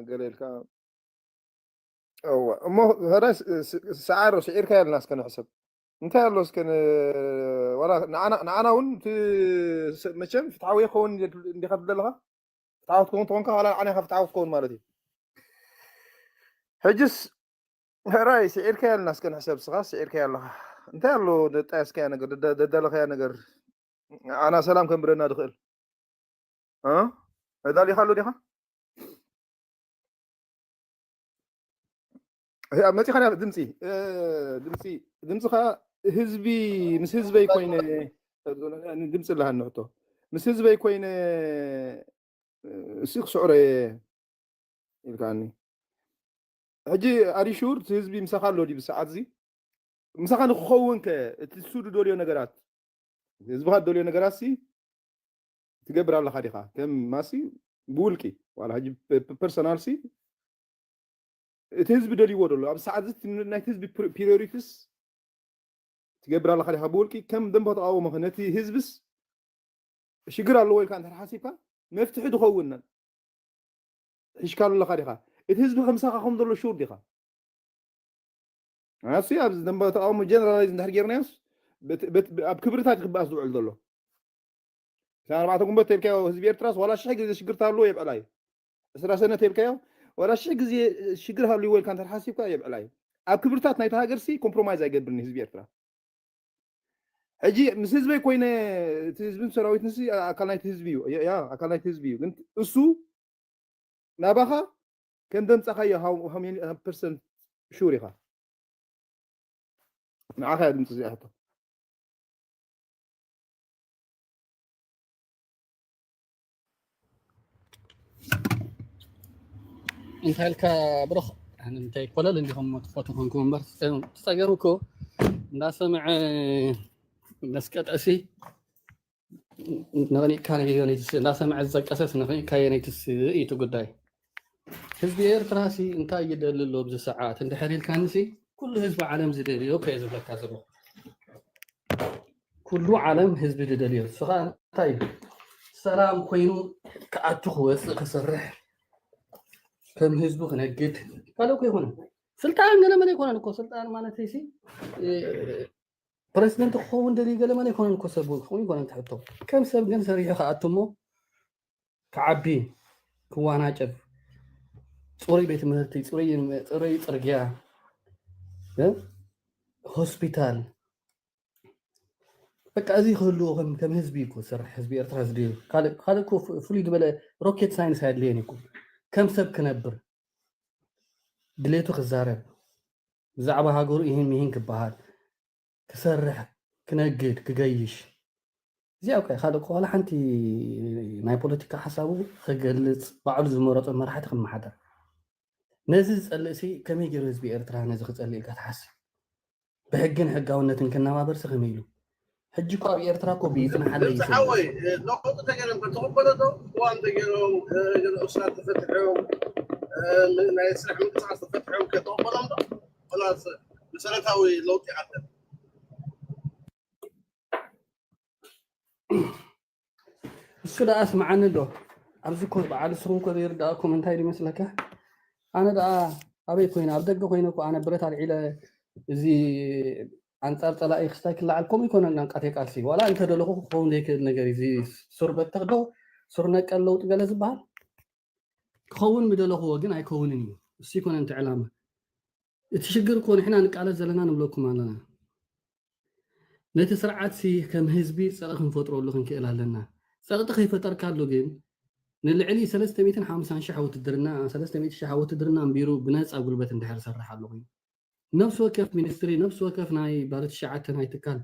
ገለ ኢልካ እሞ ረ ሰዓሮ ስዒርካ የልና እስከ ንሕሰብ እንታይ ኣሎ እስከ ንዓና እውን መቸም ፍትሓዊ ይኸውን እንዲኻ ትደለኻ ፍትሓዊ ትኸውን ትኾንካ ዋላ ንዓና ኢኻ ፍትሓዊ ትኸውን ማለት እዩ ሕጅስ ሕራይ ስዒርካ የልና እስከ ንሕሰብ ስኻ ስዒርካ ኣለኻ እንታይ ኣሎ ደጣያስካያ ነገር ደዳለኸያ ነገር ኣና ሰላም ከንብረና ድኽእል እ? ተዳሊኻ ኣሎ ዲኻ? ኣብ መፂኻ ድምፂ ድምፂ ድምፅኻ ህዝቢ ምስ ህዝበይ ኮይነ ድምፂ ኣለሃኒ ሕቶ ምስ ህዝበይ ኮይነ እሲ ክስዕሮ እየ ኢልካኒ። ሕጂ ኣሪሹር እቲ ህዝቢ ምሳኻ ኣሎ ድዩ ብሰዓት እዚ? ምሳኻ ንክኸውን ከ እቲ እሱ ዝደልዮ ነገራት ህዝብኻ ዝደልዮ ነገራት ሲ ትገብር ኣለኻ ዲኻ? ከም ማሲ ብውልቂ ዋላ ሕጂ ፐርሰናል ሲ እቲ ህዝቢ ደልይዎ ደሎ ኣብ ሰዓት እዚ ናይቲ ህዝቢ ፕሪዮሪቲስ ትገብር ኣለኻ ዲኻ? ብውልቂ ከም ደንበ ተቃውሞ ነቲ ህዝብስ ሽግር ኣለዎ ኢልካ እንተ ሓሲብካ መፍትሒ ዝኸውን ሒሽካሉ ኣለኻ ዲኻ? እቲ ህዝቢ ከምሳኻ ከም ዘሎ ሹር ዲኻ? ኣሱ ኣብዚ ደንበ ተቃውሞ ጀነራላይዝ እንድሕር ጌርናዮስ ኣብ ክብርታት ይክበኣስ ዝውዕል ዘሎ ኣርባዕተ ጉንበት ተልካዮ ህዝቢ ኤርትራስ ዋላ ሽሕ ግዜ ሽግር ታልዎ የብዕላ እዩ። ዕስራ ሰነ ተልካዮ ዋላ ሽሕ ግዜ ሽግር ሃልዎ ኢልካ እንተ ሓሲብካ የብዕላ እዩ። ኣብ ክብርታት ናይቲ ሃገር ሲ ኮምፕሮማይዝ ኣይገብርን ህዝቢ ኤርትራ። ሕጂ ምስ ህዝበይ ኮይነ እቲ ህዝብን ሰራዊትን ሲ ኣካል ናይቲ ህዝቢ እዩ። ያ ኣካል ናይቲ ህዝቢ እዩ። ግን እሱ ናባኻ ከም ደምጻኻዮ ሃው ሃው ሜኒ ፐርሰንት ሹር ኢኻ? ንዓኻ እያ ድምፂ እዚኣ ሕቶ። እንታይ ኢልካ ብሩኽ? እንታይ ኮለል እንዲኹም ትፈቱ ኮንኩም እምበር ትፀገም እኮ እንዳሰምዐ መስቀጠሲ ነቕኒቕካ ነየነይትስ እንዳሰምዐ ዝፀቀሰስ ነቕኒቕካ የነይትስ እዩ እቲ ጉዳይ። ህዝቢ ኤርትራ ሲ እንታይ ይደሊ ኣሎ ኣብዚ ሰዓት እንድሕር ኢልካኒ ሲ ኩሉ ህዝቢ ዓለም ዝደልዮ ከየ ዝብለካ ዘሎ ኩሉ ዓለም ህዝቢ ዝደልዮ ንሱ ከዓ እንታይ እዩ ሰላም ኮይኑ ክኣቱ ክወፅእ ክሰርሕ ከም ህዝቡ ክነግድ ካልእ እኮ ይኮነ ስልጣን ገለመለ ይኮነን እኮ ስልጣን ማለት ሲ ፕረዚደንት ክኸውን ደልዩ ገለመለ ይኮነን እኮ ሰብ ክኸውን ይኮነን ትሕቶ ከም ሰብ ግን ሰሪሑ ክኣቱ እሞ ክዓቢ ክዋናጨፍ ፅሩይ ቤት ትምህርቲ ፅሩይ ፅርግያ ሆስፒታል በቃ እዚ ክህልዎ ከም ህዝቢ እኮ ዝሰርሕ ህዝቢ ኤርትራ ዝድዩ ካልእ እኮ ፍሉይ ዝበለ ሮኬት ሳይንስ ኣየድልየን እኮ ከም ሰብ ክነብር ድሌቱ ክዛረብ ብዛዕባ ሃገሩ ይህን ይህን ክበሃል ክሰርሕ ክነግድ ክገይሽ እዚኣ እኮ ካልእ እኮ ዋላ ሓንቲ ናይ ፖለቲካ ሓሳቡ ክገልፅ ባዕሉ ዝመረፆ መራሕቲ ክመሓደር ነዚ ዝፀልእ ሲ ከመይ ገይሩ ህዝቢ ኤርትራ ነዚ ክፀልእ ኢልካ ትሓስብ ብሕግን ሕጋውነትን ክነባበር ሲ ከመይ ኢሉ ሕጂ እኮ ኣብ ኤርትራ እኮ ብይፅናሓለ ይሰ ሓወይ ለውጢ ተገይሩ እምበር ተቐበሎ ዶ ቅዋም ተገይሮም ገለ ኡስራት ተፈትሖም ናይ ስራሕ ምንቅስቃስ ተፈትሖም ከተቐበሎም ዶ ወላስ መሰረታዊ ለውጢ ኣለ እሱ ደኣ ስምዓኒ ኣሎ ኣብዚ እኮ በዓል ንስኹም እኮ ዘይርዳእኩም እንታይ ድመስለካ ኣነ ደኣ ኣበይ ኮይነ ኣብ ደገ ኮይነ እኮ ኣነ ብረት ኣልዒለ እዚ ኣንጻር ጸላኢ ክስታይ ክለዓል ከምኡ ይኮነን ናንቃተይ ቃልሲ ዋላ እንተደለኹ ክኸውን ዘይክእል ነገር እዚ ሱር በተኽ ዶ ሱር ነቀል ለውጢ ገለ ዝበሃል ክኸውን ምደለኽዎ ግን ኣይከውንን እዩ እሱ ይኮነን እቲ ዕላማ እቲ ሽግር እኮ ንሕና ንቃለስ ዘለና ንብለኩም ኣለና ነቲ ስርዓት ሲ ከም ህዝቢ ጸቕጢ ክንፈጥረሉ ክንክእል ኣለና ጸቕጢ ከይፈጠርካሉ ግን ንልዕሊ ሰለስተ ሚእትን ሓምሳን ሽሕ ውትድርና ሰለስተ ሚእቲ ሽሕ ውትድርና ኣንቢሩ ብነጻ ጉልበት እንድሕር ዝሰርሕ ኣሎ ኮይኑ ነፍሲ ወከፍ ሚኒስትሪ ነፍሲ ወከፍ ናይ ባለ ትሽዓተ ናይ ትካል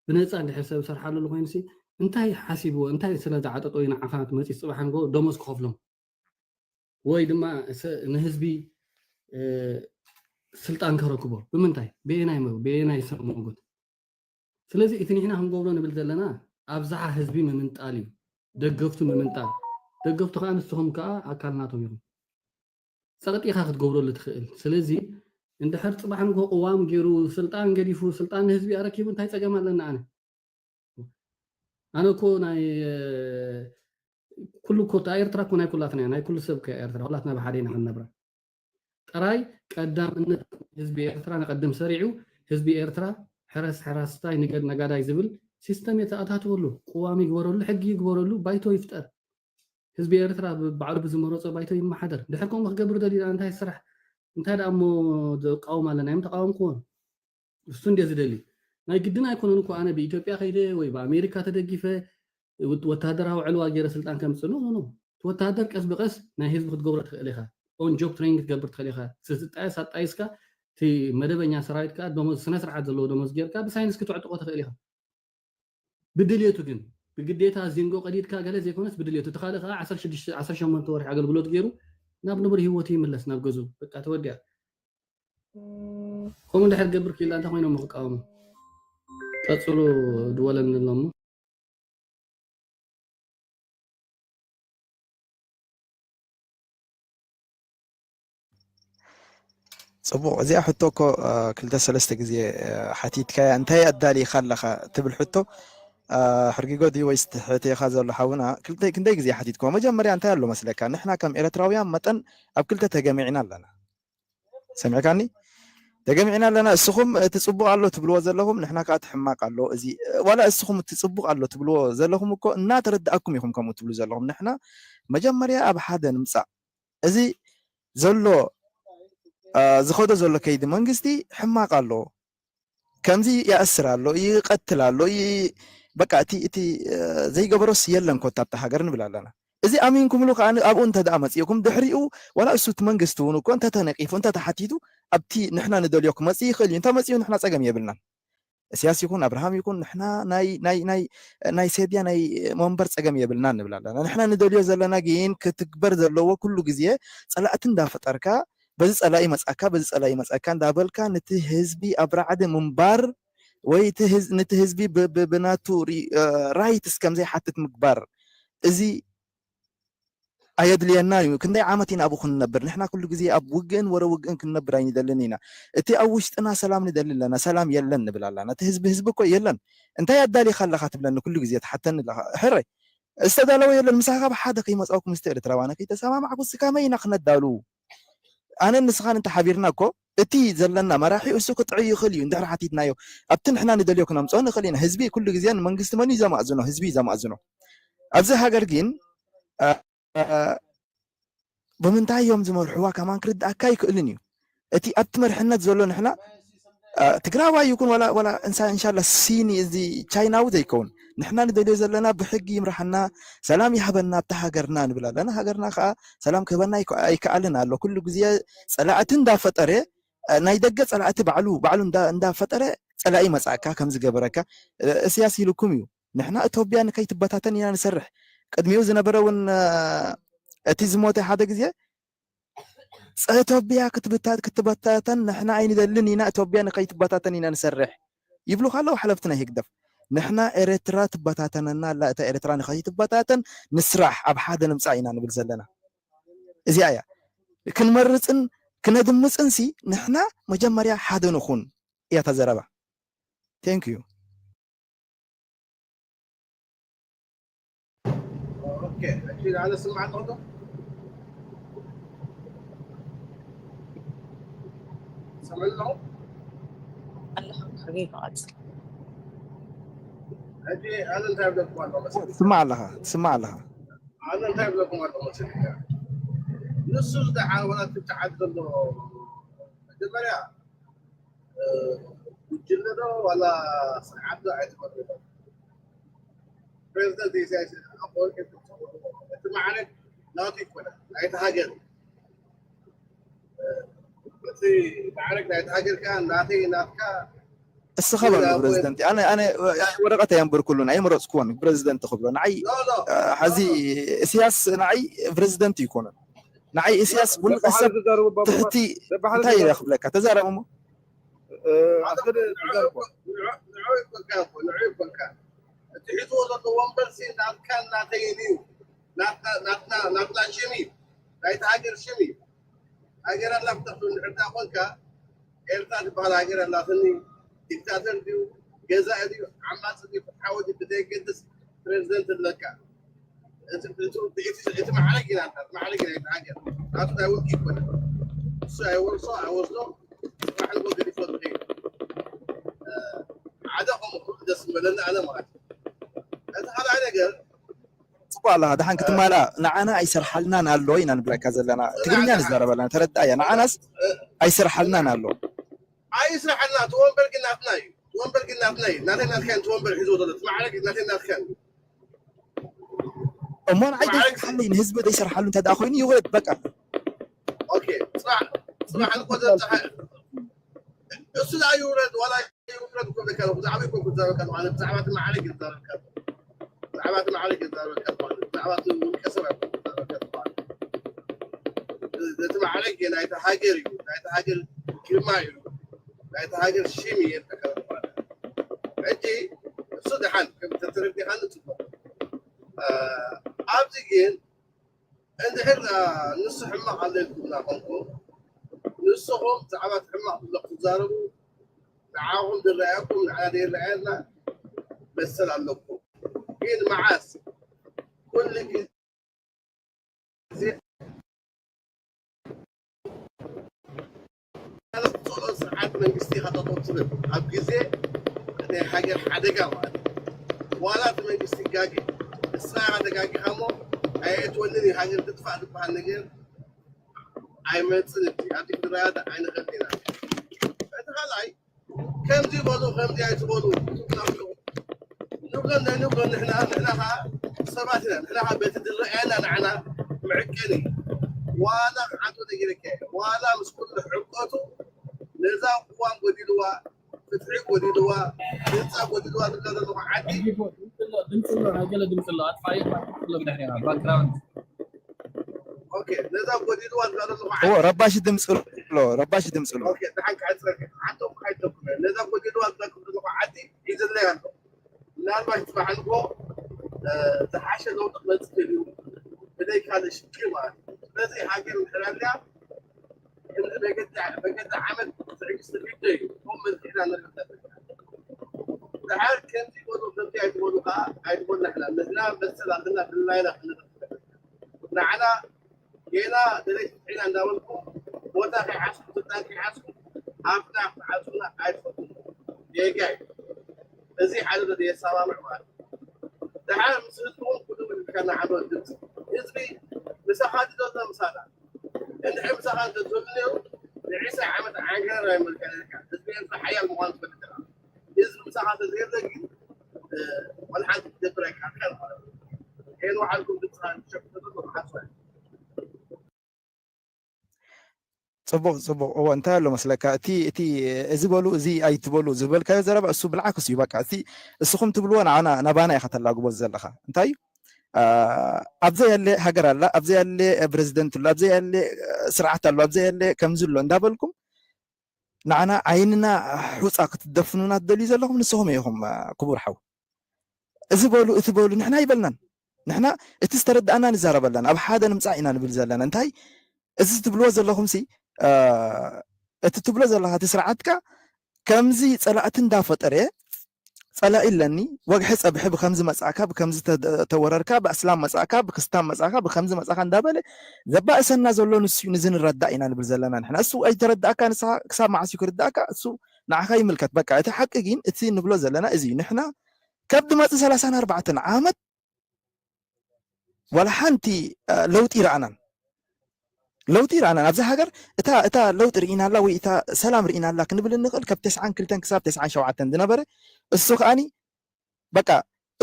ብነጻ እንድሕር ሰብ ዝሰርሓሉ ኣሎ ኮይኑሲ እንታይ ሓሲብዎ እንታይ ስለ ዝዓጠጦ እዩ ንዓኻ መፂ ፅባሕ ንጎ ደሞዝ ክኸፍሎም ወይ ድማ ንህዝቢ ስልጣን ከረክቦ ብምንታይ ብየናይ መ ብየናይ ሰብ መጎት ስለዚ እቲ ንሕና ክንገብሮ ንብል ዘለና ኣብዝሓ ህዝቢ ምምንጣል እዩ ደገፍቱ ምምንጣል ደገፍቱ ከዓ ንስኹም ከዓ ኣካል ናቶም ኢኹም ፀቕጢኻ ክትገብረሉ ትኽእል ስለዚ እንድሕር ፅባሕ ንጎ ቅዋም ገይሩ ስልጣን ገዲፉ ስልጣን ንህዝቢ ኣረኪቡ እንታይ ፀገም ኣለና ኣነ ኣነ እኮ ናይ ኩሉ እኮ እታ ኤርትራ እኮ ናይ ኩላትና እያ ናይ ኩሉ ሰብ ከ ኤርትራ ኩላትና ብሓደ ኢና ክንነብራ ጥራይ ቀዳምነት ህዝቢ ኤርትራ ንቐድም ሰሪዑ ህዝቢ ኤርትራ ሕረስ ሕራስታይ ንገድ ነጋዳይ ዝብል ሲስተም የተኣታትወሉ ቅዋም ይግበረሉ ሕጊ ይግበረሉ ባይቶ ይፍጠር ህዝቢ ኤርትራ ባዕሉ ብዝመረፆ ባይቶ ይመሓደር ድሕር ከምኡ ክገብር ደሊና እንታይ ስራሕ እንታይ ደኣ እሞ ዝቃወም ኣለና እዮም ተቃወምክዎን እሱ እንደ ዝደሊ ናይ ግድን ኣይኮነን እኮ ኣነ ብኢትዮጵያ ከይደ ወይ ብኣሜሪካ ተደጊፈ ወታደራዊ ዕልዋ ገይረ ስልጣን ከምፅእ ኖ ኖ። ወታደር ቀስ ብቀስ ናይ ህዝቢ ክትገብሮ ትኽእል ኢኻ። ኦን ጆብ ትሬኒንግ ክትገብር ትኽእል ኢኻ። ስጣየስ ኣጣይስካ እቲ መደበኛ ሰራዊት ከዓ ደሞዝ ስነ ስርዓት ዘለዎ ደሞዝ ጌርካ ብሳይንስ ክትዕጥቆ ትኽእል ኢኻ። ብድልየቱ ግን ብግዴታ ዚንጎ ቀዲድካ ገለ ዘይኮነስ ብድልየቱ እቲ ካልእ ከዓ ዓሰርተ ሸሞንተ ወርሒ ኣገልግሎት ገይሩ ናብ ንቡር ህይወቱ ይምለስ ናብ ገዝኡ በቃ ተወዲኣ። ከምኡ እንድሕር ገብር ክኢላ እንታይ ኮይኖም ክቃወሙ? ቀፅሉ ድወለኒ ኣሎ እሞ። ፅቡቕ። እዚኣ ሕቶ እኮ ክልተ ሰለስተ ግዜ ሓቲትካያ። እንታይ ኣዳሊኻ ኣለኻ ትብል ሕቶ ሕርጊጎ ድዩ ወይስ ትሕቴኻ ዘሎ ሓውና? ክንደይ ግዜ ሓቲትኩ? መጀመርያ እንታይ ኣሎ መስለካ? ንሕና ከም ኤርትራውያን መጠን ኣብ ክልተ ተገሚዕና ኣለና። ሰሚዕካኒ? ተገሚዕና ኣለና። እስኹም እቲ ፅቡቕ ኣሎ ትብልዎ ዘለኹም፣ ንሕና ከዓ እቲ ሕማቕ ኣሎ። እዚ ዋላ እስኹም እቲ ፅቡቕ ኣሎ ትብልዎ ዘለኹም እኮ እናተረዳእኩም ኢኹም ከምኡ ትብሉ ዘለኹም። ንሕና መጀመርያ ኣብ ሓደ ንምፃእ። እዚ ዘሎ ዝኸዶ ዘሎ ከይዲ መንግስቲ ሕማቕ ኣሎ። ከምዚ ይኣስር ኣሎ፣ ይቐትል ኣሎ፣ በቃ እቲ እቲ ዘይገበሮስ የለን ኮታ ኣብቲ ሃገር ንብል ኣለና። እዚ ኣሚንኩምሉ ከዓ ኣብኡ እንተ ደኣ መፂእኩም ድሕሪኡ ዋላ እሱ እቲ መንግስቲ እውን እኮ እንተተነቂፉ እንተተሓቲቱ ኣብቲ ንሕና ንደልዮ ክመፅእ ይኽእል እዩ። እንተመፂኡ ንሕና ፀገም የብልናን። እስያስ ይኹን ኣብርሃም ይኹን ንሕና ናይ ናይ ናይ ናይ ሴብያ ናይ መንበር ፀገም የብልናን ንብል ኣለና። ንሕና ንደልዮ ዘለና ግን ክትግበር ዘለዎ ኩሉ ግዜ ፀላእቲ እንዳፈጠርካ በዚ ፀላኢ መፃካ በዚ ፀላኢ መፃካ እንዳበልካ ነቲ ህዝቢ ኣብ ራዕዲ ምንባር ወይ ነቲ ህዝቢ ብናቱ ራይትስ ከምዘይሓትት ምግባር እዚ ኣየድልየና እዩ። ክንደይ ዓመት ኢና ኣብኡ ክንነብር? ንሕና ኩሉ ግዜ ኣብ ውግእን ወረ ውግእን ክንነብር ኣይንደልን ኢና። እቲ ኣብ ውሽጥና ሰላም ንደሊ ኣለና፣ ሰላም የለን ንብል ኣለና። እቲ ህዝቢ ህዝቢ እኮ የለን። እንታይ ኣዳሊኻ ኣለኻ ትብለኒ ኩሉ ግዜ ትሓተኒ ኣለኻ። ሕራይ ዝተዳለወ የለን። ምሳኻ ብሓደ ከይመጻእኩ ምስቲ ኤርትራዊ ኣነ ከይተሰማማዕኩ እስኪ ከመይ ኢና ክነዳሉ? ኣነን ንስኻን እንተሓቢርና እኮ እቲ ዘለና መራሒ እሱ ክጥዕይ ይኽእል እዩ እንድሕር ሓቲትናዮ ኣብቲ ንሕና ንደልዮ ክነምፅኦ ንኽእል ኢና። ህዝቢ ኩሉ ግዜ ንመንግስቲ መን እዩ ዘማእዝኖ? ህዝቢ እዩ ዘማእዝኖ። ኣብዚ ሃገር ግን ብምንታይ እዮም ዝመርሕዋ ከማን ክርድኣካ ኣይክእልን እዩ። እቲ ኣብቲ መርሕነት ዘሎ ንሕና ትግራዋይ ይኩን ዋላ ዋላ እንሳ እንሻላ ሲኒ እዚ ቻይናዊ ዘይከውን ንሕና ንደልዮ ዘለና ብሕጊ ይምርሓና ሰላም ይሃበና ኣብታ ሃገርና ንብል ኣለና። ሃገርና ከዓ ሰላም ክህበና ኣይከኣልን ኣሎ። ኩሉ ግዜ ፀላእቲ እንዳፈጠረ ናይ ደገ ፀላእቲ ባዕሉ ባዕሉ እንዳፈጠረ ፀላኢ መፃእካ ከምዝገበረካ እስያስ ኢልኩም እዩ። ንሕና እቶብያ ንከይትበታተን ኢና ንሰርሕ። ቅድሚኡ ዝነበረ እውን እቲ ዝሞተ ሓደ ግዜ እቶብያ ክትበታተን ንሕና ኣይንደልን ኢና፣ እቶብያ ንከይትበታተን ኢና ንሰርሕ ይብሉ ከለዉ ሓለፍቲ ናይ ህግደፍ። ንሕና ኤረትራ ትበታተነና ኣላ፣ እታ ኤረትራ ንኸይትበታተን ንስራሕ፣ ኣብ ሓደ ንምጻእ ኢና ንብል ዘለና። እዚኣ እያ። ክንመርጽን ክነድምጽን ሲ ንሕና መጀመርያ ሓደ ንኹን እያ እታ ዘረባ። Thank you። ኦኬ፣ ሕጂ ኣነ ስማዕ ኣለኹ ዶ? ሰምዕ ኣለኹ? ኣለኹ፣ ሕጊ ክቐጽል። ሕጂ ኣነ እንታይ ብለኩም ኣለኹ መሰለካ? ትስማዕ ኣለኻ፣ ትስማዕ ኣለኻ። ኣነ እንታይ ብለኩም ኣለኹ መሰለካ? ንሱ ዝደሓር ወላ ትብቲ ዓዲ ዘሎ መጀመርያ ጉጅለ ዶ ዋላ ስርዓት ዶ ኣይትፈልጦ። ፕሬዚደንት ኢሳያስ ኣፈወርቂ እቲ ማዕረግ ናቱ ይኮነ ናይቲ ሃገር እቲ ማዕረግ ናይቲ ሃገር ከ ናተይ ናትካ እስኻ በሉ ፕሬዚደንት። ኣነ ኣነ ወረቀት ኣየንበርኩሉን ኣይመረፅኩዎን ፕሬዚደንት ክብሎ ንዓይ ሐዚ እስያስ ንዓይ ፕሬዚደንት ይኮነ ንዓይ እስያስ ውልቀ ሰብ ትሕቲ እንታይ ኢለ ክብለካ ተዛረብ እሞ ንዑ ይበልካ እኮ ንዑ ይበልካ እቲ ሒዝዎ ዘሎ ወንበር ሲ ናትካን ናተይን እዩ ናትና ሽም እዩ ናይቲ ሃገር ሽም እዩ ሃገር ኣላ ክትብል እንድሕር ዳ ኮንካ ኤርትራ ዝበሃል ሃገር ኣላትኒ ዲክታተር ድዩ ገዛኢ ድዩ ዓማፂ ድዩ ፍትሓዊ ድዩ ብዘየገድስ ፕሬዚደንት ኣለካ እቲ ማዕረግ ኢና ማዕረግ ኢና ሃገር ናቱ ናይ ውልቂ ይኮነ እሱ ኣይወርሶ ኣይወስዶ ስራሕ ንጎ ገዲፎ ዝኸይድ ሓደ ከምኡ ደስ ዝበለኒ ኣነ ማለት እዩ እቲ ካልኣይ ነገር ፅቡቅ ኣለኻ ደሓን ክትማልኣ ንዓና ኣይሰርሓልናን ኣሎ ኢና ንብለካ ዘለና ትግርኛ ንዛረብ ኣለና ተረድኣያ ንዓናስ ኣይሰርሓልናን ኣሎ ኣይስራሓልና እቲ ወንበር ግን ናትና እዩ እቲ ወንበር ግን ናትናይ ናተይ ናትካን እቲ ወንበር ሒዝዎ ዘሎ እቲ ማዕረግ ናተይ ናትካን እሞ ንዓይ ዘይሰርሓለይ ንህዝቢ ዘይሰርሓሉ እንተ ደኣ ኮይኑ ይውረድ በቃ። ኦኬ፣ ጽባሕ ጽባሕ እኮ ዘብጽሐ እሱ ደኣ ይውረድ ዋላ ይውረድ እኮ ብለካ ኣለኹ። ብዛዕባ ይኮን ክዛረበካ ኣለኹ። ኣነ ብዛዕባ እቲ ማዕረግ ይዛረበካ ኣለኹ። ብዛዕባ እቲ ማዕረግ ይዛረበካ ኣለኹ። ኣነ ብዛዕባ እቲ ውልቀ ሰብ ኣይኮን ክዛረበካ ኣለኹ። ኣነ ነቲ ማዕረግ ናይቲ ሃገር እዩ፣ ናይቲ ሃገር ግርማ እዩ፣ ናይቲ ሃገር ሽም እዩ የብለካ ኣለኹ። ኣነ ሕጂ እሱ ደሓን ከም ተተረዲኻኒ ጽቡቕ። እ፣ ኣብዚ ግን እንድሕር ንሱ ሕማቕ ኣሎ ኢልኩምና ኮንኩም ንስኹም ብዛዕባ እቲ ሕማቕ ዘሎ ክትዛረቡ ንዓኹም ዝረኣየኩም ንዓና ዘይረኣየና መሰል ኣለኩም። ግን መዓስ ኩሉ ግዜ ጸሎ ስርዓት መንግስቲ ኢኻ ጠጠው ትብል ኣብ ግዜ ናይ ሃገር ሓደጋ ማለት እዩ። ዋላ እቲ መንግስቲ ይጋገ ንስኻ ኢኻ ተጋጊኻ እሞ ኣየእትወንን እዩ ሃገር ትጥፋእ ዝበሃል ነገር ኣይመፅን እቲ ኣብቲ ክንረኣያ ኣይንኽእል ኢና። እቲ ካልኣይ ከምዚ በሉ ከምዚ ኣይትበሉ ንብሎ ንብሎ ንሕና ንሕና ከዓ ሰባት ኢና ንሕና ከዓ በቲ ዝረኣየና ንዓና መዕቀኒ ዋላ ክዓንቶ ነጊረካ ዋላ ምስ ኩሉ ሕቀቱ ነዛ ቅዋም ጎዲልዋ ፍትሒ ጎዲልዋ ህንፃ ጎዲልዋ ዝብላ ዘለኹ ዓዲ ድምፅሎ ድምፅሎ ናይ ገለ ድምፅሎ ኣጥፋዮ ድምፅሎ ብድሕሪኻ ባክግራውንድ ኦኬ ነዛ ጎዲልዋ ዝብላ ዘለኹ እዎ ዓዲ ረባሺ ድምፂ ኣሎ ረባሺ ድምፂ ኣሎ። ኦኬ ደሓን ክዓፅረካ ሓንቶም ክሓይተኩም ነዛ ጎዲልዋ ዝብላ ዘለኹ ዓዲ ሒዘለይ ኣሎ ምናልባት ፅባሕ ንግሆ ዝሓሸ ለውጢ ክመፅእ ይኽእል እዩ ብዘይ ካልእ ሽቂ ማለት እዩ። ስለዚ ሃገር እንድሕር ኣልያ ክንዲ በገዛ ዓመት ትዕግስቲ ግደ እዩ። ከምኡ መፂእና ንርኢ ዘለና። ድሓር ከምዚ በሉ ከምዚ ኣይትበሉ ከዓ ኣይትበሉና ኢሕና ንሕና መሰል ኣለና ድላይና ክንርኢ ንኽእል ንዓና ጌና ደለይቲ ስዒና እንዳበልኩ ቦታ ከይሓዝኩ ስልጣን ከይሓዝኩ ኣፍና ክትዓፅና ኣይትፈቱን ጌጋ እዩ እዚ ሓደ ዘየሰማምዕ ማለት እዩ ድሓር ምስ ህዝቢ እውን ኩሉ ኢልካ ንዓዶ ድምፂ ህዝቢ ምሳኻ ድዶ ምሳና እንድሕር ምሳኻ እንተትህሉ ነይሩ ንዒስራ ዓመት ዓንገር ኣይመልከለካ ህዝቢ ኤርትራ ሓያል ምዃኑ ትፈልጥ ኢኻ ህዝቢ ምሳኻ እንተዘየለ ግን ወላ ሓንቲ ክትገብር ኣይከኣልካን ማለት እዩ። ከይንወዓልኩም ድምፅኻ ንሸፍን ዘሎ መዓት ማለት እዩ። ፅቡቕ ፅቡቕ እዎ እንታይ ኣሎ መስለካ እቲ እቲ እዚ በሉ እዚ ኣይትበሉ ዝበልካዮ ዘረባ እሱ ብልዓክስ እዩ በቃ እቲ እስኹም ትብልዎ ንዓና ናባና ኢኻ ተላግቦ ዘለኻ እንታይ እዩ አ፣ ኣብዘ ያለ ሃገር ኣላ ኣብዘ ያለ ፕሬዚደንት ኣሎ ኣብዘ ያለ ስርዓት ኣሎ ኣብዘ ያለ ከምዚ ኣሎ እንዳበልኩም ንዓና ዓይንና ሑፃ ክትደፍኑና ትደልዩ ዘለኹም ንስኹም ኢኹም አ፣ ክቡር ሓው እዚ በሉ እቲ በሉ ንሕና ይበልናን ንሕና እቲ ዝተረዳእና ንዛረብ ኣለና ኣብ ሓደ ንምፃእ ኢና ንብል ዘለና እንታይ እዚ ትብልዎ ዘለኹም ሲ አ፣ እቲ ትብሎ ዘለኻ እቲ ስርዓትካ ከምዚ ፀላእቲ እንዳፈጠረ ፀላኢ ኣለኒ ወግሐ ፀብሒ ብከምዚ መፃእካ ብከምዚ ተ- ተወረርካ ብኣስላም መፃእካ ብክስታን መፃእካ ብከምዚ መፃእካ እንዳበለ ዘባእሰና ዘሎ ንሱ እዩ ንዚ ንረዳእ ኢና ንብል ዘለና ንሕና እሱ ኣይተረዳእካ ንስኻ ክሳብ መዓስ እዩ ክርዳእካ እሱ ንዓኻ ይምልከት በቃ እቲ ሓቂ ግን እቲ ንብሎ ዘለና እዚ እዩ ንሕና ካብ ድመፂ ሰላሳን ኣርባዕተን ዓመት ዋላ ሓንቲ ለውጢ ይረኣናን ለውጢ ይረኣናን ኣብዛ ሃገር እታ እታ ለውጢ ርኢና ኣላ ወይ እታ ሰላም ርኢና ኣላ ክንብል እንኽእል ካብ ተስዓን ክልተን ክሳብ ተስዓን ሸውዓተን ዝነበረ እሱ ከኣኒ በቃ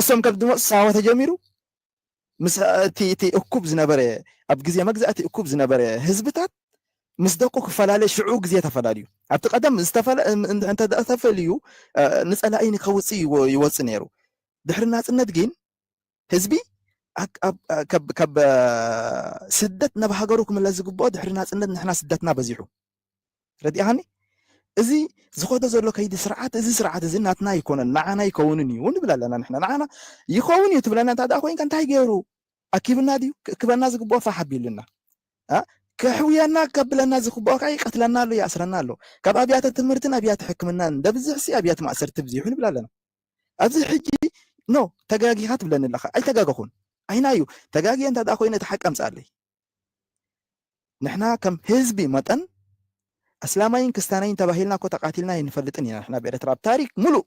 እሶም ካብ ዝመፁ ሳዋ ተጀሚሩ ምስ እቲ እቲ እኩብ ዝነበረ ኣብ ግዜ መግዛእቲ እኩብ ዝነበረ ህዝብታት ምስ ደቁ ክፈላለ ሽዑ ግዜ ተፈላለዩ ኣብቲ ቀደም ዝተፈለ እንተ ተፈልዩ ንፀላኢ ከውፅእ ይወፅ ነይሩ ድሕሪ ናፅነት ግን ህዝቢ ካብ ስደት ናብ ሃገሩ ክምለስ ዝግብኦ ድሕሪ ናፅነት ንሕና ስደትና በዚሑ ረዲኣኒ እዚ ዝኸዶ ዘሎ ከይዲ ስርዓት እዚ ስርዓት እዚ ናትና ይኮነን ንዓና ይከውንን እዩ ንብል ኣለና ንሕና ንዓና ይኸውን እዩ ትብለና እንታ ደኣ ኮይንካ እንታይ ገይሩ ኣኪብና ድዩ ክእክበና ዝግብኦ ፋሕ ኣቢሉና ከሕውየና ከብለና ዝግብኦ ከዓ ይቀትለና ኣሎ ይኣስረና ኣሎ ካብ ኣብያተ ትምህርትን ኣብያተ ሕክምናን ደብዝሕሲ ኣብያተ ማእሰርቲ ብዚሑ ንብል ኣለና ኣብዚ ሕጂ ኖ ተጋጊኻ ትብለኒ ኣለኻ ኣይተጋገኹን ኣይና እዩ ተጋጊየ እንታ ደኣ ኮይነ እቲ ሓቂ ኣምፅኣለይ ንሕና ከም ህዝቢ መጠን ኣስላማይን ክስታናይን ተባሂልና እኮ ተቃቲልና ኣይንፈልጥን ኢና ንሕና ብኤርትራ ኣብ ታሪክ ሙሉእ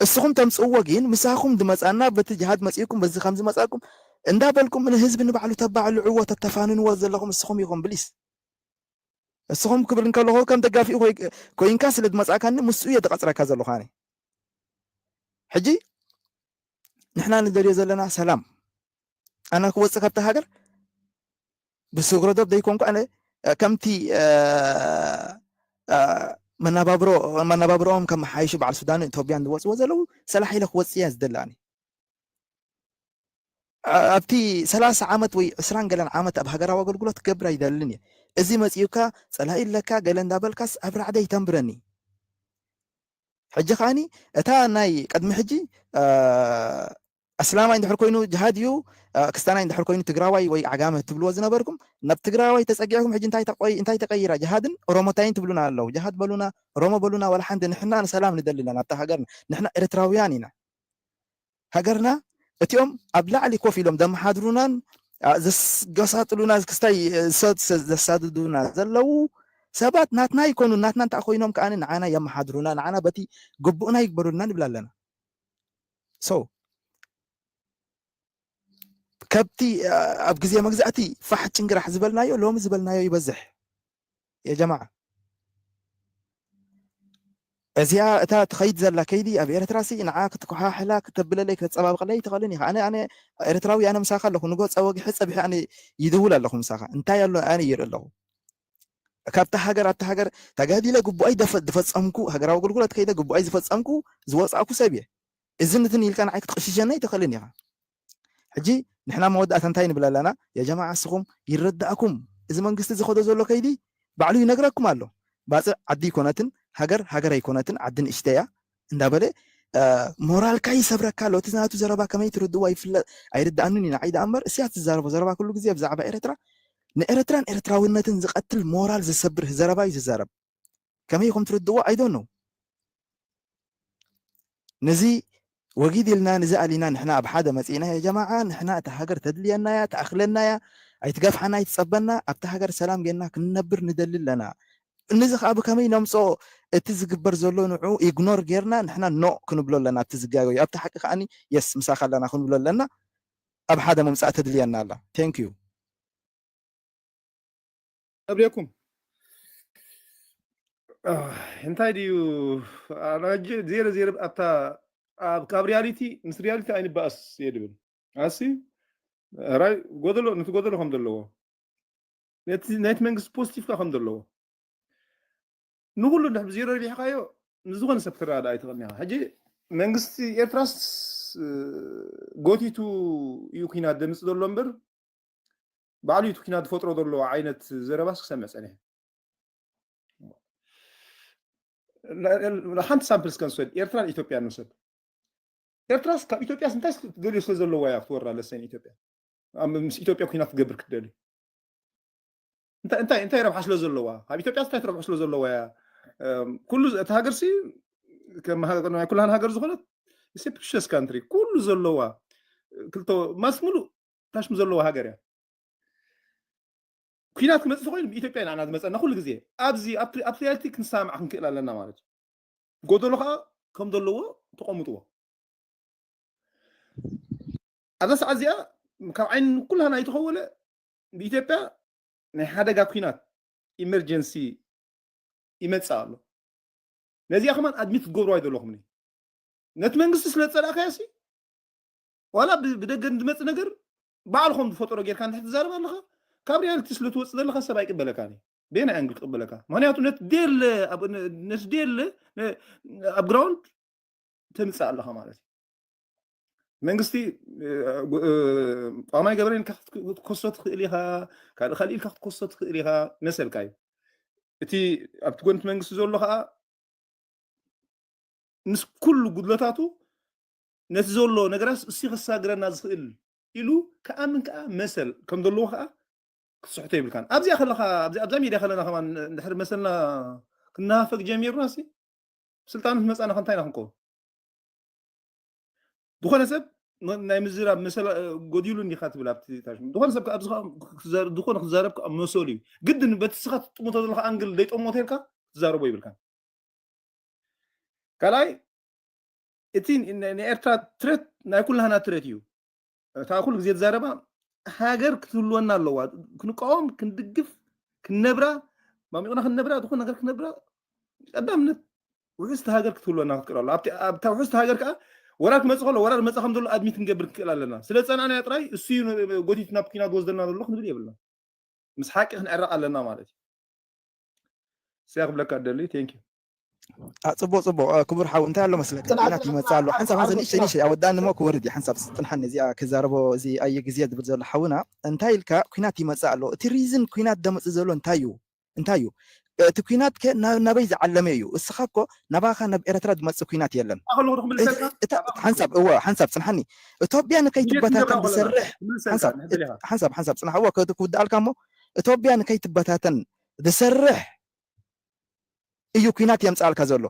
እስኹም ተምፅእዎ ግን ምሳኹም ዝመፃና በቲ ጅሃድ መፂእኩም በዚ ከም ዝመፃኩም እንዳበልኩም ንህዝቢ ንባዕሉ ተባዕልዕዎ ተተፋንንዎ ዘለኹም እስኹም ኢኹም ብሊስ እስኹም ክብል እንከለኹ ከም ደጋፊኡ ኮይንካ ስለ ዝመጻእካኒ ምስኡ እየ ዝቐጽረካ ዘለኹ ኣነ። ሕጂ ንሕና ንደልዮ ዘለና ሰላም። ኣነ ክወፅእ ካብታ ሃገር ብስግረዶብ ዘይኮንኩ ኣነ ከምቲ መናባብሮኦም ከመሓይሹ በዓል ሱዳንን ኢትዮጵያን ዝወፅዎ ዘለዉ ሰላሕ ኢለ ክወፅእ እያ ዝደሊ ኣነ። ኣብቲ ሰላሳ ዓመት ወይ ዕስራን ገለን ዓመት ኣብ ሃገራዊ ኣገልግሎት ክገብር ኣይደልን እየ። እዚ መፂኡካ ፀላኢ ኣለካ ገለ እንዳበልካስ ኣብ ራዕደ ይተንብረኒ። ሕጂ ከዓኒ እታ ናይ ቅድሚ ሕጂ ኣስላማይ እንድሕር ኮይኑ ጅሃድ እዩ፣ ክስታናይ እንድሕር ኮይኑ ትግራዋይ ወይ ዓጋመ ትብልዎ ዝነበርኩም ናብ ትግራዋይ ተፀጊዕኩም ሕጂ እንታይ ተቀይራ? ጅሃድን ኦሮሞታይን ትብሉና ኣለዉ። ጅሃድ በሉና፣ ኦሮሞ በሉና፣ ዋላ ሓንቲ ንሕና ንሰላም ንደሊ ኣለና ኣብታ ሃገርና። ንሕና ኤርትራውያን ኢና። ሃገርና እቲኦም ኣብ ላዕሊ ኮፍ ኢሎም ዘመሓድሩናን ዘሳጥሉና ክስታይ ዘሳድዱና ዘለዉ ሰባት ናትና ይኮኑ። ናትና እንተ ኮይኖም ከኣ ንዓና የመሓድሩና፣ ንዓና በቲ ግቡእና ይግበሩልና ንብል ኣለና። ሶ ከብቲ ኣብ ግዜ መግዛእቲ ፋሕ ጭንግራሕ ዝበልናዮ ሎሚ ዝበልናዮ ይበዝሕ። የጀማዓ እዚኣ እታ ትኸይድ ዘላ ከይዲ ኣብ ኤርትራ ሲ ንዓ ክትኮሓሕላ ክተብለለይ ክተፀባብቐለይ ኣይትኽእልን ኢኻ። ኣነ ኣነ ኤርትራዊ ኣነ ምሳኻ ኣለኹ ንጎ ፀወጊሐ ፀቢሐ ኣነ ይድውል ኣለኹ ምሳኻ እንታይ ኣሎ ኣነ ይርኢ ኣለኹ። ካብታ ሃገር ኣብታ ሃገር ተጋዲለ ግቡኣይ ዝፈፀምኩ ሃገራዊ ኣገልግሎት ከይደ ግቡኣይ ዝፈፀምኩ ዝወፃእኩ ሰብ እየ። እዝን እትን ኢልካ ንዓይ ክትቕሽሸኒ ኣይትኽእልን ኢኻ። ሕጂ ንሕና መወዳእታ እንታይ ንብል ኣለና? የጀማዓ እስኹም ይረዳእኩም፣ እዚ መንግስቲ ዝኸዶ ዘሎ ከይዲ ባዕሉ ይነግረኩም ኣሎ። ባፅዕ ዓዲ ኣይኮነትን፣ ሃገር ሃገር ኣይኮነትን፣ ዓዲ ንእሽተይ እያ እንዳበለ ሞራልካ ይሰብረካ ኣሎ። እቲ ናቱ ዘረባ ከመይ ትርድእዎ ኣይፍለጥ ኣይርድኣንን እዩ ንዓይ ደኣ እምበር፣ እስያ ትዛረቦ ዘረባ ኩሉ ግዜ ብዛዕባ ኤርትራ ንኤርትራን ኤርትራውነትን ዝቐትል ሞራል ዝሰብር ዘረባ እዩ ዝዛረብ። ከመይ ኢኹም ትርድእዎ? I don't know። ነዚ ወጊድ ኢልና ነዚ ኣሊና ንሕና ኣብ ሓደ መጺእና የጀማዓ ንሕና እታ ሃገር ተድልየና እያ ትኣኽለና እያ ኣይትገፍሓና ኣይትጸበና ኣብታ ሃገር ሰላም ጌርና ክንነብር ንደሊ ኣለና። ነዚ ከዓ ብከመይ ነምፅኦ እቲ ዝግበር ዘሎ ንዑ ኢግኖር ጌርና ንሕና ኖ ክንብሎ ኣለና ኣብቲ ዝጋገዩ ኣብቲ ሓቂ ከዓኒ የስ ምሳኻ ኣለና ክንብሎ ኣለና። ኣብ ሓደ መምፃእ ተድልየና ኣላ። Thank you። ኣብሬኩም እንታይ ድዩ ኣናጅ ዜረ ዜረ ኣብታ ካብ ሪያሊቲ ምስ ሪያሊቲ ኣይንባእስ እየ ድብል ኣሲ ራይ ጎደሎ ነቲ ጎደሎ ከም ዘለዎ ነቲ መንግስቲ ፖዚቲቭካ ከም ዘለዎ ንኩሉ እንድሕር ብዜሮ ረቢሕካዮ ንዝኾነ ሰብ ክትረዳእ ኣይትኽእልን ኢኻ። ሕጂ መንግስቲ ኤርትራስ ጎቲቱ እዩ ኩናት ደምፅ ዘሎ እምበር ባዕሉ እዩ ኩናት ዝፈጥሮ ዘሎ ዓይነት ዘረባስ ክሰምዕ ፀኒሐ። ሓንቲ ሳምፕል እስከ ንውሰድ፣ ኤርትራን ኢትዮጵያን ንውሰድ። ኤርትራስ ካብ ኢትዮጵያስ እንታይ ትደልዮ ስለ ዘለዋ እያ ክትወራ ለሰን ኢትዮጵያ ምስ ኢትዮጵያ ኩናት ክትገብር ክትደልዩ እንታይ እንታይ ረብሓ ስለ ዘለዋ ካብ ኢትዮጵያ እንታይ ትረብሑ ስለ ዘለዋ እያ ኩሉ እቲ ሃገር ሲ ናይ ኩላን ሃገር ዝኾነት ፕሪሸስ ካንትሪ ኩሉ ዘለዋ ክልተ ማስ ሙሉ ታሽም ዘለዋ ሃገር እያ። ኩናት ክመፅእ ኮይኑ ብኢትዮጵያ ኢና ዝመፀና ኩሉ ግዜ ኣብዚ ኣብ ሪያሊቲ ክንሰማማዕ ክንክእል ኣለና ማለት እዩ። ጎደሎ ከዓ ከም ዘለዎ ተቐምጥዎ ኣብዛ ሰዓት እዚኣ ካብ ዓይኒ ኩላና ኣይተኸወለ ብኢትዮጵያ ናይ ሓደጋ ኩናት ኢመርጀንሲ ይመፅእ ኣሎ። ነዚኣ ከማን ኣድሚት ክትገብሩ ኣይደለኹም ነቲ መንግስቲ ስለ ዝፀላእካዮ ሲ ዋላ ብደገ ዝመፅ ነገር ባዕልኹም ዝፈጠሮ ጌርካ እንድሕር ትዛረብ ኣለኻ ካብ ሪያሊቲ ስለ ትወፅእ ዘለኻ ሰብ ኣይቅበለካ ቤና ኣንግል ክቅበለካ ምክንያቱ ነቲ ደለ ነቲ ደለ ኣብ ግራውንድ ተምፅእ ኣለኻ ማለት እዩ። መንግስቲ ቋማይ ገበሬን ክትከሶ ትኽእል ኢኻ ካልእ ካልእ ኢልካ ክትከሶ ትኽእል ኢኻ መሰልካ እዩ። እቲ ኣብቲ ጎንቲ መንግስቲ ዘሎ ከዓ ምስ ኩሉ ጉድለታቱ ነቲ ዘሎ ነገራት እሲ ከሳግረና ዝኽእል ኢሉ ከኣምን ከዓ መሰል ከም ዘለዎ ከዓ ክትስሕቶ ይብልካን ኣብዚኣ ከለካ ኣብዛ ሜድያ ከለና ከማን እንድሕር መሰልና ክናፈግ ጀሚርና ሲ ስልጣኑ ክመፃና ከንታይ ኢና ክንከውን ዝኾነ ሰብ ናይ ምዝራብ መሰል ጎዲሉ እንዲካ ትብል ኣብቲ ዝኾነ ሰብ ዝኾነ ክዛረብ መሰሉ እዩ ግድን በቲ ስኻ ትጥምቶ ዘለካ ኣንግል ዘይጠሞ ተልካ ትዛረቦ ይብልካ ካልኣይ እቲ ንኤርትራ ትረት ናይ ኩላህና ትረት እዩ እታ ኩሉ ግዜ ትዛረባ ሃገር ክትህልወና ኣለዋ ክንቃወም ክንድግፍ ክንነብራ ማሚቕና ክንነብራ ዝኾነ ነገር ክነብራ ቀዳምነት ውሕስቲ ሃገር ክትህልወና ክትክእል ኣሎ። ኣብታ ውሕስቲ ሃገር ከዓ ወራር ክመፅእ ከሎ ወራር መፃ ከም ዘሎ ኣድሚት ክንገብር ክንክእል ኣለና። ስለ ዝፀናዕናዮ ጥራይ እሱ እዩ ጎቲቱ ናብ ኩናት ዝወስደና ዘሎ ክንብል የብልና። ምስ ሓቂ ክንዕረቕ ኣለና ማለት እዩ። እዚኣ ክብለካ እደሊ። Thank you። ጽቡቅ ጽቡቅ። ክቡር ሓው እንታይ ኣሎ መስለካ? ኩናት ይመጽእ ኣሎ። ሓንሳብ ሓንሳብ ንእሽተይ ንእሽተይ ኣወዳእኒ እሞ ክወርድ እዩ። ሓንሳብ ጽንሓኒ እዚኣ ክዛረቦ እዚ ኣየ ግዜ ዝብል ዘሎ ሓውና እንታይ ኢልካ ኩናት ይመጽእ ኣሎ። እቲ ሪዝን ኩናት ደመጽእ ዘሎ እንታይ እዩ? እንታይ እዩ? እቲ ኩናት ከ ናበይ ዝዓለመ እዩ? እስኻ እኮ ናባኻ ናብ ኤረትራ ዝመጽእ ኩናት የለን። ሓንሳብ እወ ሓንሳብ ጽንሓኒ። ኢትዮጵያ ንከይትበታተን ዝሰርሕ ሓንሳብ ሓንሳብ ጽንሓ እወ ክውድኣልካ እሞ ኢትዮጵያ ንከይትበታተን ዝሰርሕ እዩ ኩናት የምፅኣልካ ዘሎ።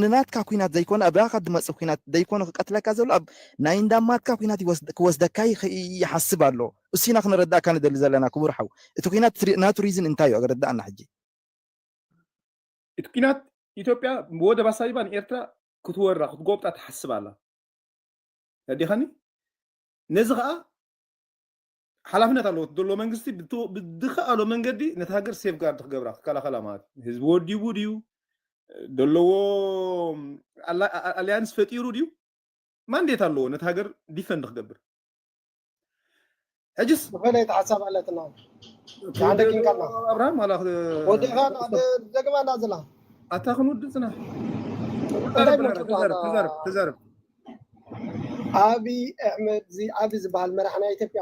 ንናትካ ኩናት ዘይኮነ ኣብራኻ ዝመፅእ ኩናት ዘይኮነ ክቀትለካ ዘሎ ኣብ ናይ እንዳማትካ ኩናት ክወስደካ ይሓስብ ኣሎ። እሱና ክንረዳእካ ንደሊ ዘለና ክቡር ሓው። እቲ ኩናት ናቱ ሪዝን እንታይ እዩ? ኣረዳእና ሕጂ። እቲ ኩናት ኢትዮጵያ ብወደብ ኣሳቢባ ንኤርትራ ክትወራ ክትጎብጣ ትሓስብ ኣላ። ረዲኻኒ? ነዚ ከዓ ሓላፍነት ኣለዎ ዘሎ መንግስቲ ብዝኸኣሎ መንገዲ ነቲ ሃገር ሴፍ ጋርድ ክገብራ ክከላኸላ ማለት እዩ። ህዝቢ ወዲቡ ድዩ ዘለዎ ኣሊያንስ ፈጢሩ ድዩ ማንዴት ኣለዎ ነቲ ሃገር ዲፈንድ ክገብር። ሕጅስ ዝኾነ ሓሳብ ኣለትና። ሓደ ኪንካልና ኣብርሃም ኣላ ወዲኻ ዘገባና ዘላ ኣታ ክንውድእ ጽና። ተዛረብ ተዛረብ። ኣብይ ኣሕመድ እዚ ኣብይ ዝበሃል መራሕ ናይ ኢትዮጵያ